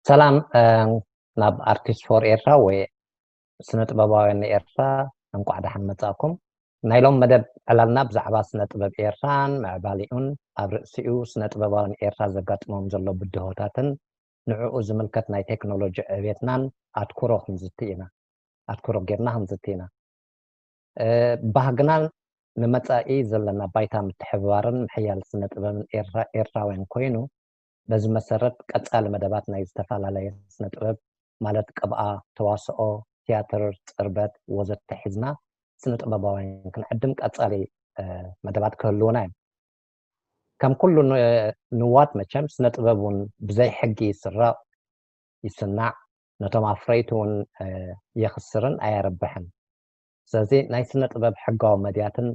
ሰላም፣ እ፣ ናብ ኣርቲስት ፎር ኤርትራ ወይ ስነ ጥበባውያን ኤርትራ እንቋዕ ደሓን መጻእኩም። ናይ ሎም መደብ ዕላልና ብዛዕባ ስነ ጥበብ ኤርትራን ምዕባሊኡን፣ ኣብ ርእሲኡ ስነ ጥበባውያን ኤርትራ ዘጋጥሞም ዘሎ ብድሆታትን ንዕኡ ዝምልከት ናይ ቴክኖሎጂ ዕቤትናን ኣትኩሮ ክንዝቲ ኢና። ኣትኩሮ ጌርና ክንዝቲ ኢና። እ፣ ባህግናን ንመጻኢ ዘለና ባይታ ምትሕብባርን ምሕያል ስነ ጥበብን ኤርትራ-፣ ኤርትራውያን ኮይኑ፣ በዚ መሰረት ቀጻሊ መደባት ናይ ዝተፈላለየ ስነ ጥበብ ማለት ቅብኣ፣ ተዋስኦ፣ ቲያትር፣ ጽርበት ወዘተ ሒዝና ስነ ጥበባውያን ክንዕድም ቀጻሊ፣ እ፣ መደባት ክህልውና እዮም። ከም ኩሉ ን-፣ ንዋት መቸም ስነ ጥበብ እውን ብዘይ ሕጊ ይስረቕ፣ ይስናዕ፣ ነቶም ኣፍረይቲ እውን፣ እ፣ የኽስርን ኣየርብሕን። ስለዚ ናይ ስነ ጥበብ ሕጋዊ መድያትን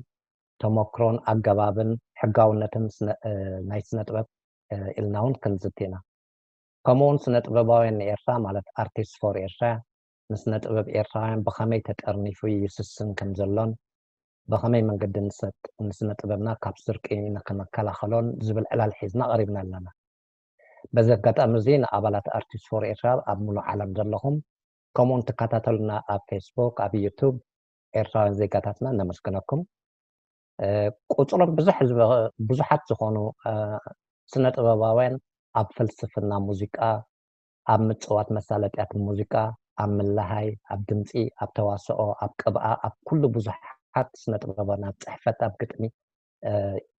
ተመክሮን ኣገባብን ሕጋውነትን ስነ-፣ እ፣ ናይ ስነ ጥበብ፣ እ፣ ኢልና እውን ክንዝቲ ኢና። ከምኡ እውን ስነ ጥበባውያን ንኤርትራ ማለት ኣርቲስት ፎር ኤርትራ ንስነ ጥበብ ኤርትራውያን ብኸመይ ተጠርኒፉ ይስስን ከም ዘሎን ብኸመይ መንገዲ ንስነ-፣ ንስነ ጥበብና ካብ ስርቂ ንክንከላኸሎን ዝብል ዕላል ሒዝና ቀሪብና ኣለና። በዚ ኣጋጣሚ እዚ ንኣባላት ኣርቲስት ፎር ኤርትራ ኣብ ሙሉእ ዓለም ዘለኹም፣ ከምኡውን ትከታተሉና ኣብ ፌስቡክ፣ ኣብ ዩቱብ ኤርትራውያን ዜጋታትና ነመስግነኩም። እ፣ ቁጽሮም ብዙሕ ዝብ-፣ ብዙሓት ዝኾኑ፣ እ፣ ስነ ጥበባውያን ኣብ ፍልስፍና ሙዚቃ፣ ኣብ ምጽዋት መሳለጥያት ሙዚቃ፣ ኣብ ምልሃይ፣ ኣብ ድምጺ፣ ኣብ ተዋስኦ፣ ኣብ ቅብኣ፣ ኣብ ኩሉ ብዙሓት ስነ ጥበባውያን፣ ኣብ ጽሕፈት፣ ኣብ ግጥሚ፣ እ፣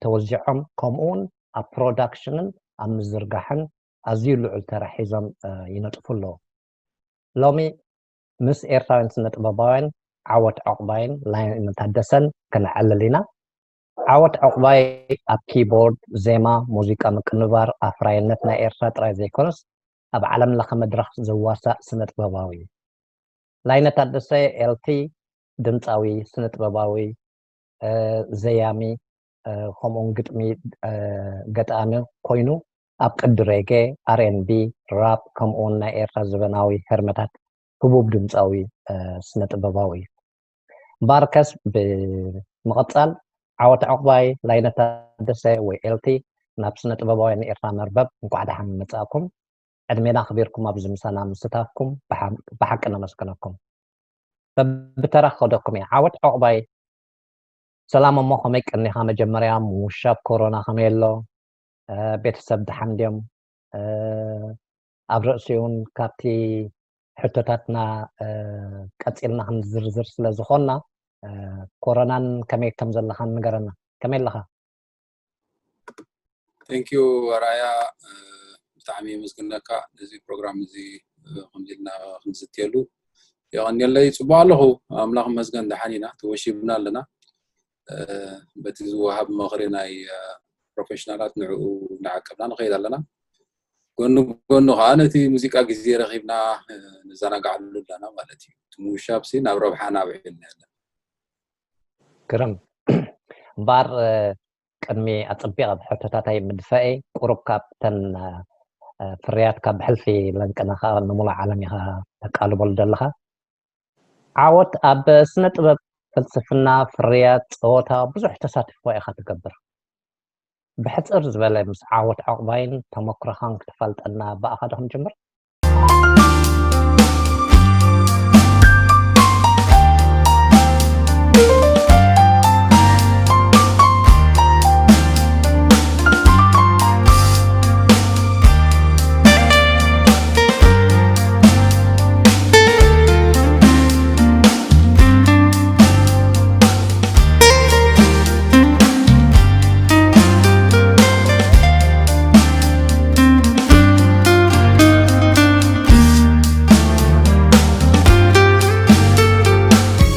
ተወዚዖም፣ ከምኡውን ኣብ ፕሮዳክሽንን ኣብ ምዝርጋሕን ኣዝዩ ልዑል ተራ ሒዞም፣ እ፣ ይነጥፉ ኣለዉ። ሎሚ ምስ ኤርትራውያን ስነ ጥበባውያን ዓወት ዑቕባይን ላይነ ታደሰን ክነዕልል ኢና። ዓወት ዑቕባይ ኣብ ኪቦርድ፣ ዜማ፣ ሙዚቃ ምቅንባር ኣፍራይነት ናይ ኤርትራ ጥራይ ዘይኮነስ ኣብ ዓለም ለኸ መድረኽ ዝዋሳእ ስነ ጥበባዊ እዩ። ላይነ ታደሰ ኤልቲ ድምፃዊ፣ ስነ ጥበባዊ፣ እ፣ ዘያሚ፣ እ፣ ከምኡውን ግጥሚ፣ እ፣ ገጣሚ ኮይኑ ኣብ ቅዲ ሬጌ፣ ኣር ኤን ቢ፣ ራፕ ከምኡውን ናይ ኤርትራ ዘበናዊ ህርመታት ህቡብ ድምፃዊ፣ እ፣ ስነ ጥበባዊ እዩ። እምበኣርከስ ብምቕጻል ዓወት ዑቕባይ፣ ላይነ ታደሰ ወይ ኤልቲ ናብ ስነ ጥበባውያን ኤርትራ መርበብ እንቋዕ ደሓን መጻእኩም። ዕድሜና ኣኽቢርኩም ኣብዚ ምሳና ምስታፍኩም ብሓ-፣ ብሓቂ ነመስግነኩም። በብተራ ክኸደኩም እየ። ዓወት ዑቕባይ፣ ሰላም እሞ ከመይ ቀኒኻ? መጀመርያ ምውሻብ ኮሮና ከመይ ኣሎ? እ፣ ቤተሰብ ደሓን ድዮም? እ፣ ኣብ ርእሲኡን ካብቲ ሕቶታትና፣ እ፣ ቀጺልና ክንዝርዝር ስለ ዝኾንና፣ እ፣ ኮሮናን ከመይ ከም ዘለኻን ንገረና። ከመይ ኣለኻ? Thank you ኣርኣያ፣ እ፣ ብጣዕሚ የመስግነካ ነዚ ፕሮግራም እዚ፣ እ፣ ከምዚ ኢልና ክንዝትየሉ የቐንየለይ። ጽቡቕ ኣለኹ፣ ኣምላኽ ይመስገን፣ ደሓን ኢና፣ ተወሺብና ኣለና። እ፣ በቲ ዝወሃብ ምኽሪ ናይ፣ እ፣ ፕሮፌሽናላት ንዕኡ እናዓቀብና ንኸይድ ኣለና። ጎኒ ጎኒ ከዓ ነቲ ሙዚቃ ግዜ ረኺብና፣ እ፣ ንዘናጋዕሉ ኣለና ማለት እዩ። እቲ ምውሻብሲ ናብ ረብሓና ኣውዒልና ኣለና። ግርም። እምበኣር፣ እ፣ ቅድሚ ኣጸቢቐ ኣብ ሕቶታተይ ምድፋኤ፣ ቁሩብ ካብተን፣ እ፣ ፍርያትካ ብሕልፊ ለንቅና ከዓ ንሙሉእ ዓለም ኢኻ ተቃልበሉ ዘለኻ። ዓወት ኣብ ስነ ጥበብ፣ ፍልስፍና፣ ፍርያት፣ ጸወታ ብዙሕ ተሳትፎ ኢኻ ትገብር። ብሕጽር ዝበለ ምስ ዓወት ዑቕባይን ተመክሮኻን ክተፋልጠና ብኣኻ ዶ ክንጅምር?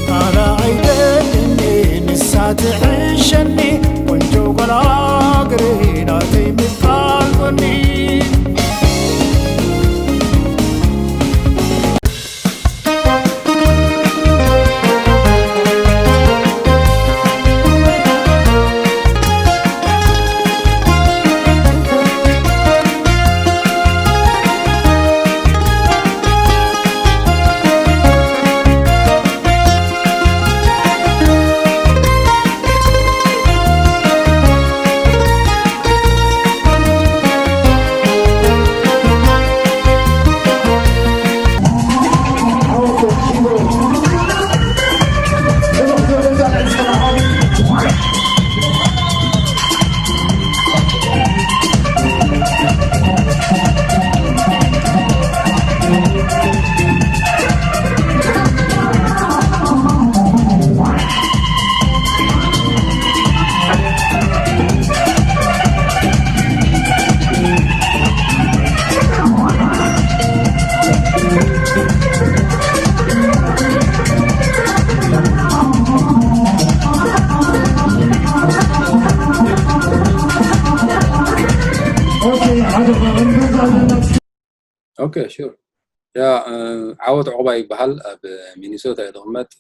ቃላ ኣይደልን ንሳ ትሕሸኒ፣ ቆንጆ ጓል ሃገረይ ናተይ ምትካል ጎኒ። ኦኬ፣ ሹር። ያ፣ እ፣ ዓወት ዑቕባ ይበሃል። ኣብ ሚኒሶታ እየ ዝቕመጥ።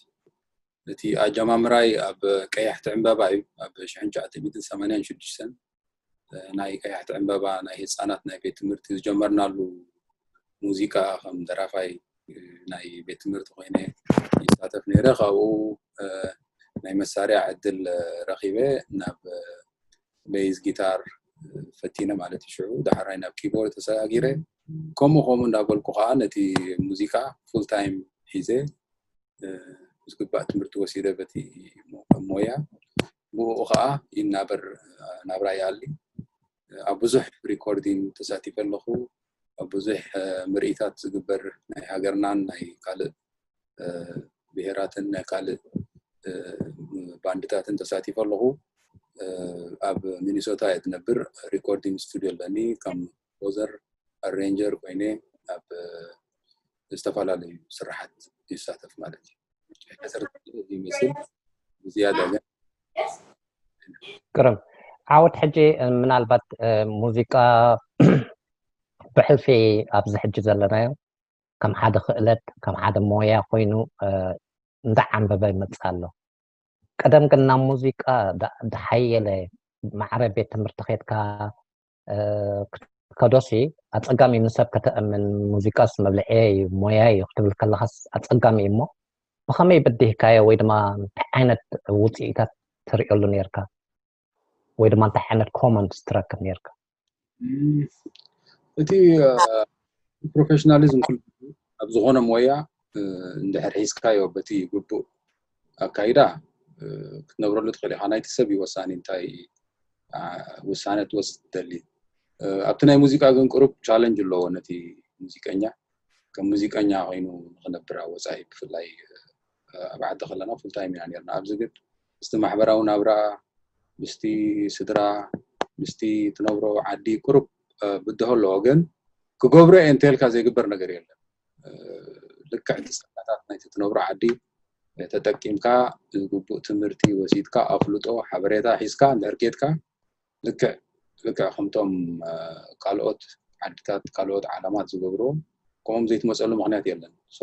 እቲ ኣጀማምራይ ኣብ ቀያሕቲ ዕምበባ እዩ። ኣብ ሽሕን ትሽዓተ ሚእትን ሰማንያን ሽዱሽተን፣ እ፣ ናይ ቀያሕቲ ዕምበባ ናይ ህፃናት ናይ ቤት ትምህርቲ ዝጀመርናሉ ሙዚቃ ከም ደራፋይ፣ እ፣ ናይ ቤት ትምህርቲ ኮይነ ይሳተፍ ነይረ። ካብኡ፣ እ፣ ናይ መሳርያ ዕድል፣ እ፣ ረኺበ ናብ፣ እ፣ ቤዝ ጊታር፣ እ፣ ፈቲነ ማለት እዩ። ሽዑ ዳሕራይ ናብ ኪቦርድ ተሰጋጊረ። ከምኡ ከምኡ እንዳበልኩ ከዓ ነቲ ሙዚቃ ፉል ታይም ሒዘ፣ እ፣ ዝግባእ ትምህርቲ ወሲደ በቲ ሞ-፣ ሞያ። ብኡ ከዓ ይናበር፣ እ፣ ናብራ ይኣሊ። ኣብ ብዙሕ ሪኮርዲንግ ተሳቲፈ ኣለኹ። ኣብ ብዙሕ፣ እ፣ ምርኢታት ዝግበር ናይ ሃገርናን ናይ ካልእ፣ እ፣ ብሄራትን ናይ ካልእ፣ እ፣ ባንድታትን ተሳቲፈ ኣለኹ። እ፣ ኣብ ሚኒሶታ እየ ዝነብር። ሪኮርዲንግ ስቱዲዮ ኣለኒ። ከም ኮምፖዘር፣ ኣሬንጀር ኮይነ ኣብ፣ እ፣ ዝተፈላለዩ ስራሓት ይሳተፍ ማለት እዩ። ሕሰር ይመስል። ብዝያዳ ግን ግርም። ዓወት፣ ሕጂ ምናልባት፣ እ፣ ሙዚቃ ብሕልፊ ኣብዚ ሕጂ ዘለናዮ ከም ሓደ ክእለት፣ ከም ሓደ ሞያ ኮይኑ፣ እ፣ እንዳዓንበበ ይመጽእ ኣሎ። ቀደም ግን ናብ ሙዚቃ ዳ-፣ ዝሓየለ ማዕረ ቤት ትምህርቲ ኬድካ፣ እ፣ ክትከዶሲ ኣጸጋሚ እዩ፣ ንሰብ ከተእምን፣ ሙዚቃስ መብልዒ እዩ፣ ሞያ እዩ ክትብል ከለኻስ ኣጸጋሚ እዩ። እሞ ብኸመይ በዲህካዮ ወይ ድማ እንታይ ዓይነት ውጽኢታት ትርእየሉ ነይርካ? ወይ ድማ እንታይ ዓይነት ኮመንት ትረክብ ነይርካ? እም፣ እቲ፣ እ፣ ፕሮፌሽናሊዝም ኩሉ ኣብ ዝኾነ ሞያ፣ እ፣ እንድሕር ሒዝካዮ በቲ ግቡእ ኣካይዳ፣ እ፣ ክትነብረሉ ትኽእል ኢኻ። ናይቲ ሰብ እዩ ወሳኒ፣ እንታይ፣ አ፣ ውሳነ ትወስድ ትደሊ። እ፣ ኣብቲ ናይ ሙዚቃ ግን ቁሩብ ቻለንጅ ኣለዎ ነቲ ሙዚቀኛ። ከም ሙዚቀኛ ኮይኑ ንኽነብር ኣብ ወጻኢ ብፍላይ፣ እ፣ ኣብ ዓዲ ከለና ፉል ታይም ኢና ነርና። ኣብዚ ግን ምስቲ ማሕበራዊ ናብራ፣ ምስቲ ስድራ፣ ምስቲ ትነብሮ ዓዲ ቁሩብ፣ እ፣ ብድሆ ኣለዎ። ግን ክገብሮ እየ እንተልካ ዘይግበር ነገር የለን። እ፣ ልክዕ እቲ ጸጋታት ናይቲ ትነብሮ ዓዲ ተጠቂምካ፣ ዝግቡእ ትምህርቲ ወሲድካ፣ ኣፍልጦ፣ ሓበሬታ ሒዝካ እንድሕር ኬድካ፣ ልክዕ፣ ልክዕ ከምቶም፣ እ፣ ካልኦት ዓድታት፣ ካልኦት ዓለማት ዝገብርዎ፣ ከምኦም ዘይትመፀሉ ምኽንያት የለን። ሶ፣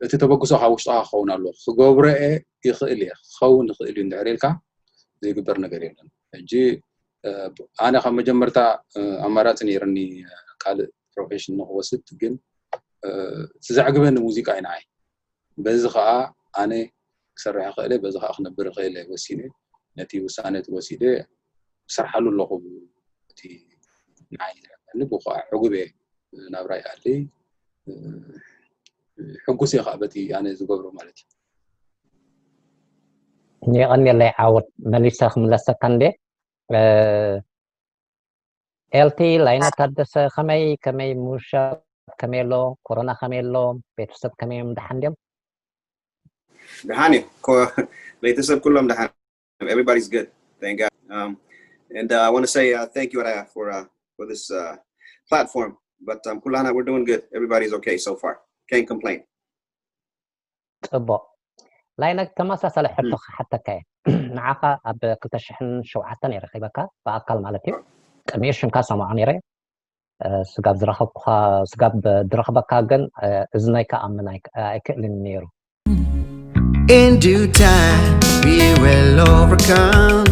እቲ ተበግሶ ካብ ውሽጥኻ ክኸውን ኣለዎ። ክገብሮ እየ፣ ይኽእል እየ፣ ክኸውን ይኽእል እዩ እንድሕር ኢልካ ዘይግበር ነገር የለን። ሕጂ፣ እ፣ ኣነ ካብ መጀመርታ፣ እ፣ ኣማራፂ ነይርኒ፣ እ፣ ካልእ ፕሮፌሽን ንክወስድ፣ ግን፣ እ፣ እቲ ዘዕግበኒ ሙዚቃ እዩ ንዓይ። በዚ ከዓ ኣነ ክሰርሕ ይኽእል እየ፣ በዚ ከዓ ክነብር ይኽእል እየ ወሲነ። ነቲ ውሳነ እቲ ወሲደ እሰርሓሉ ኣለኹ። እቲ ንዓይ ዘዕግበኒ፣ ብኡ ከዓ ዕጉብ እየ፣ ናብራይ ኣሊ፣ እ፣ ሕጉስ እየ ከዓ በቲ ኣነ ዝገብሮ ማለት እዩ። የቐንየለይ ዓወት፣ መሊሰ ክምለሰካ እንዴ? እ፣ ኤልቲ፣ ላይነ ታደሰ፣ ከመይ፣ ከመይ፣ ምውሻብ ከመይ ኣሎ? ኮሮና ከመይ ኣሎ? ቤተሰብ ከመይ እዮም? ደሓን ድዮም? ደሓን እዩ። ኮ-፣ ቤተሰብ ኩሎም ደሓን እዮም። Everybody's good. Thank God. Um, and, uh, I want to say, uh, thank you, uh, for, uh, for this, uh, platform. But, um, ኩላና, we're doing good. Everybody's okay so far. Can't complain. ጽቡቕ። ላይነ፣ ተመሳሳሊ ሕቶ ክሓተካ እየ። ንዓኻ ኣብ ክልተ ሽሕን ሸውዓተን እየ ረኺበካ፣ ብኣካል ማለት እዩ። ቅድሚኡ ሽምካ ሰምዖ ነይረ። እ፣ ስጋብ ዝረኸብኩኻ፣ ስጋብ ዝረኽበካ ግን፣ እ፣ እዝነይ ክኣምን ኣይክ-፣ ኣይክእልን ነይሩ። In due time, we will overcome.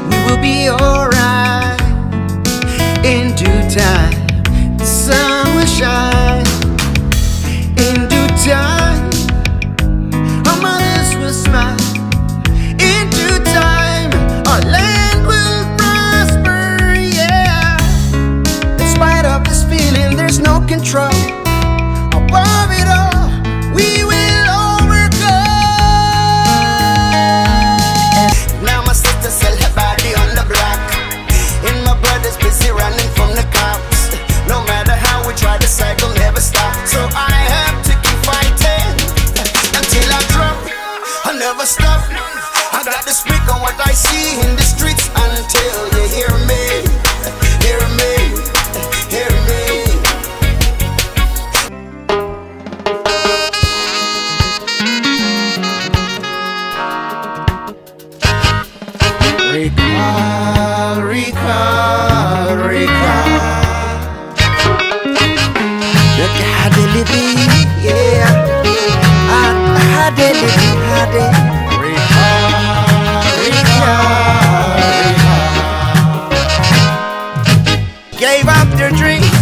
We will be alright. In due time, the sun will shine. In due time, our mothers will smile. In due time, our land will prosper, yeah. In spite of this feeling, there's no control. Above it all, we will overcome. Now my sister sell her body on the block. And my brother's busy running from the cops. No matter how we try, the cycle never stop. So I have to keep fighting until I drop. I never stop. I got to speak on what I see in the streets until you hear me, hear me, hear me. Recall, recall, recall. ልቢ yeah ሓደ ልቢ ሓደ Gave up their dreams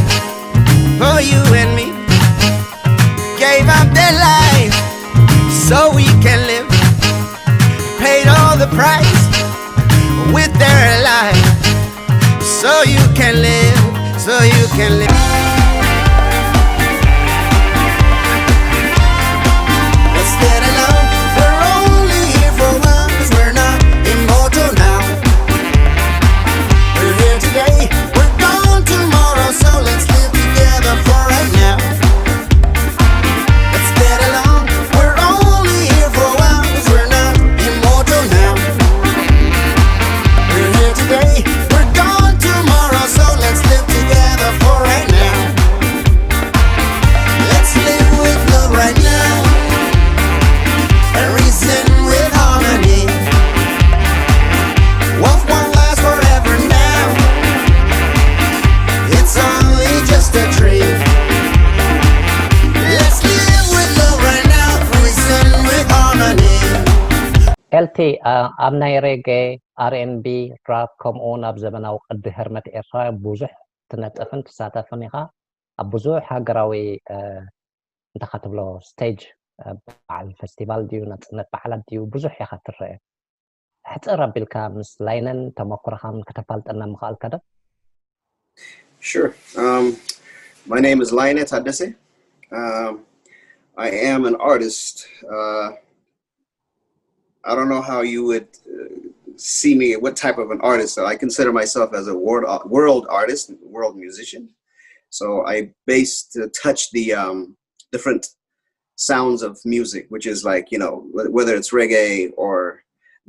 for you and me. Gave up their life so we can live. Paid all the price with their life so you can live, so you can live. Let's get along. We're only here for once. We're not immortal now. We're here today. We're gone tomorrow. So let's live together for right now. Let's get along. We're only here for once. We're not immortal now. We're here today. We're gone tomorrow. So let's live together for right now. Let's live with love right now. And reason with harmony. What one lasts forever now. It's only just a dream. Let's live with love right now. Reason with harmony. ኤልቲ ኣብ ናይ ሬጌ፣ ኣርኤንቢ፣ ራፕ ከምኡ እውን ኣብ ዘበናዊ ቅዲ ህርመት ኤርትራ ብዙሕ ትነጥፍን ትሳተፍን ኢኻ። ኣብ ብዙሕ ሃገራዊ እንታይ ትብሎ ስቴጅ በዓል ፈስቲቫል ድዩ ናጽነት በዓላት ድዩ ብዙሕ ኢኻ ትረአ። ሕጽር ኣቢልካ ምስ ላይነን ተመኩሮኻን ከተፋልጠና ምኽኣልካ ዶ? Sure. Um, my name is Laine Tadesse. Um, I am an artist. Uh, I don't know how you would uh, see me, what type of an artist. I consider myself as a world world artist, world musician. So I based uh, touch the um, different sounds of music, which is like you know whether it's reggae or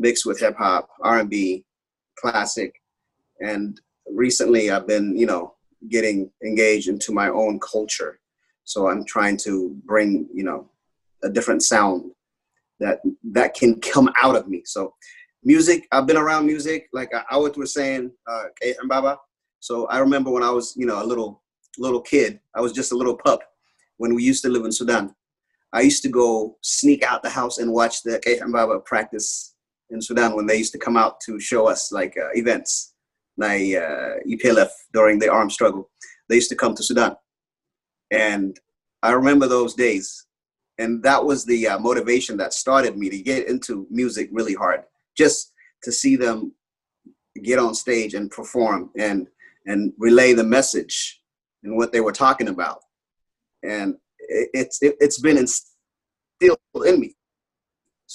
mixed with hip hop, R and B, classic, and recently I've been you know getting engaged into my own culture. So I'm trying to bring you know a different sound that that can come out of me. So music, I've been around music, like Awit was saying, uh, Baba. So I remember when I was, you know, a little little kid, I was just a little pup when we used to live in Sudan. I used to go sneak out the house and watch the Kay Baba practice in Sudan when they used to come out to show us like uh, events, like uh, E P L F during the armed struggle. They used to come to Sudan. And I remember those days. And that was the uh, motivation that started me to get into music really hard, just to see them get on stage and perform and and relay the message and what they were talking about. And it, it's it, it's been instilled in me.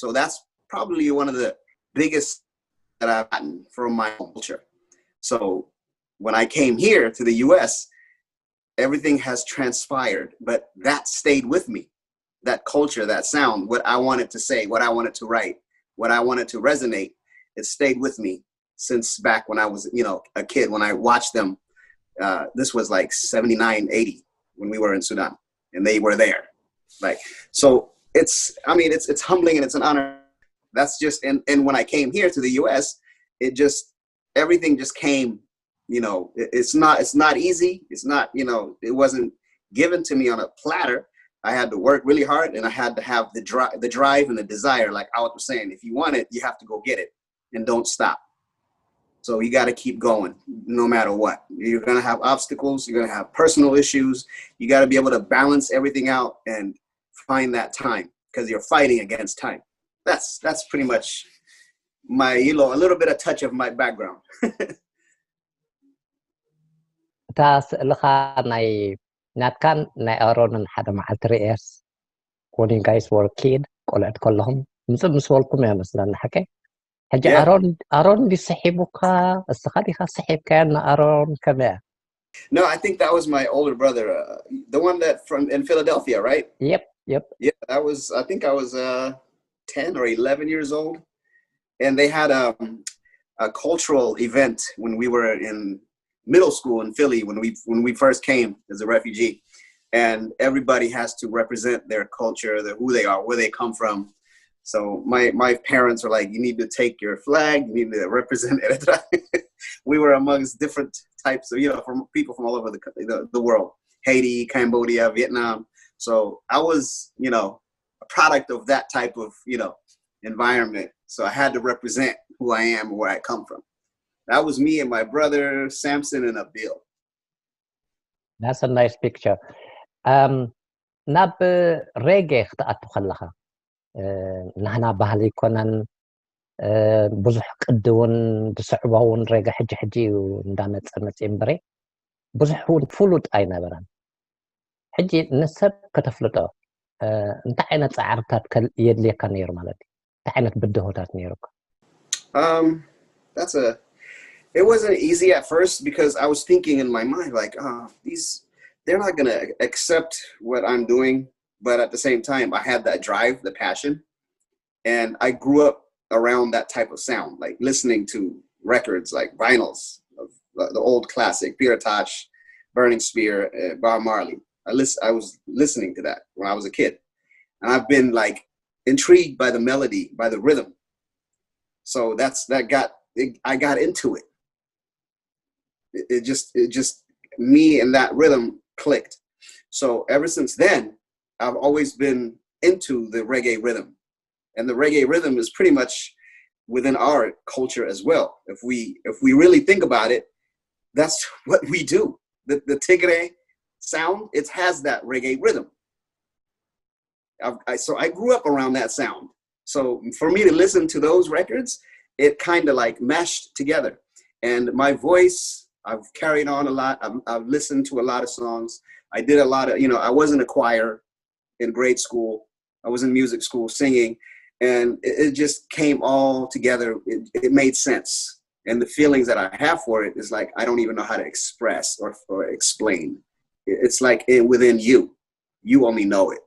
So that's probably one of the biggest that I've gotten from my culture. So when I came here to the U S, everything has transpired, but that stayed with me. That culture, that sound, what I wanted to say, what I wanted to write, what I wanted to resonate, it stayed with me since back when I was, you know, a kid, when I watched them. Uh, this was like seventy-nine, eighty when we were in Sudan and they were there. Like, so it's, I mean, it's, it's humbling and it's an honor. That's just, and, and when I came here to the U S, it just, everything just came, you know, it, it's not, it's not easy. It's not, you know, it wasn't given to me on a platter. I had to work really hard and I had to have the drive, the drive and the desire. Like I was saying, if you want it, you have to go get it and don't stop. So you got to keep going no matter what. You're going to have obstacles. You're going to have personal issues. You got to be able to balance everything out and find that time because you're fighting against time. That's that's pretty much my, you know, a little bit of touch of my background. እታ ስእልኻ ናይ ናትካን ናይ ኣሮንን ሓደ መዓልቲ ርእየስ። When you guys were kid፣ ቆልዕት ከለኹም ምጽእ ምስ በልኩም እያ መስለኒ። ሓቀይ? ሕጂ ኣሮን ኣሮን ዲ ስሒቡካ? እስኻ ዲኻ ስሒብካያ ንኣሮን? ከመይ እያ? No, I think that was my older brother, uh, the one that from in Philadelphia, right? Yep, yep. Yeah, that was, I think I was uh, ten or eleven years old. And they had um, a cultural event when we were in middle school in Philly, when we when we first came as a refugee. And everybody has to represent their culture, their, who they are, where they come from. So my my parents were like, you need to take your flag, you need to represent Eritrea. We were amongst different types of, you know, from people from all over the, the, the world, Haiti, Cambodia, Vietnam. So I was, you know, a product of that type of, you know, environment. So I had to represent who I am and where I come from. That was me and my brother Samson and Abil. That's a nice picture. Um, ናብ ሬጌ ክትኣቱ ከለኻ ናህና ባህሊ ይኮነን ብዙሕ ቅዲ እውን ዝስዕቦ እውን ሬጌ ሕጂ ሕጂ እዩ እንዳመፀ መፅእ እምበረ ብዙሕ እውን ፍሉጥ ኣይነበረን። ሕጂ ንሰብ ከተፍልጦ እንታይ ዓይነት ፃዕርታት የድልየካ ነይሩ ማለት እዩ? እንታይ ዓይነት ብድሆታት ነይሩካ? Um, that's a. It wasn't easy at first because I was thinking in my mind like, oh, these they're not gonna accept what I'm doing, but at the same time, I had that drive, the passion, and I grew up around that type of sound, like listening to records like vinyls of the old classic Peter Tosh, Burning Spear, uh, Bob Marley. I listen. I was listening to that when I was a kid, and I've been like intrigued by the melody, by the rhythm. So that's that got it, I got into it. It, it just it just me and that rhythm clicked. So ever since then, I've always been into the reggae rhythm. And the reggae rhythm is pretty much within our culture as well. If we if we really think about it, that's what we do. The the Tigre sound, it has that reggae rhythm. I, so I grew up around that sound. So for me to listen to those records, it kind of like meshed together. And my voice, I've carried on a lot. I've, I've listened to a lot of songs. I did a lot of, you know, I was in a choir in grade school. I was in music school singing, and it, it just came all together. It, it made sense. And the feelings that I have for it is like, I don't even know how to express or, or explain. It's like in, within you. You only know it.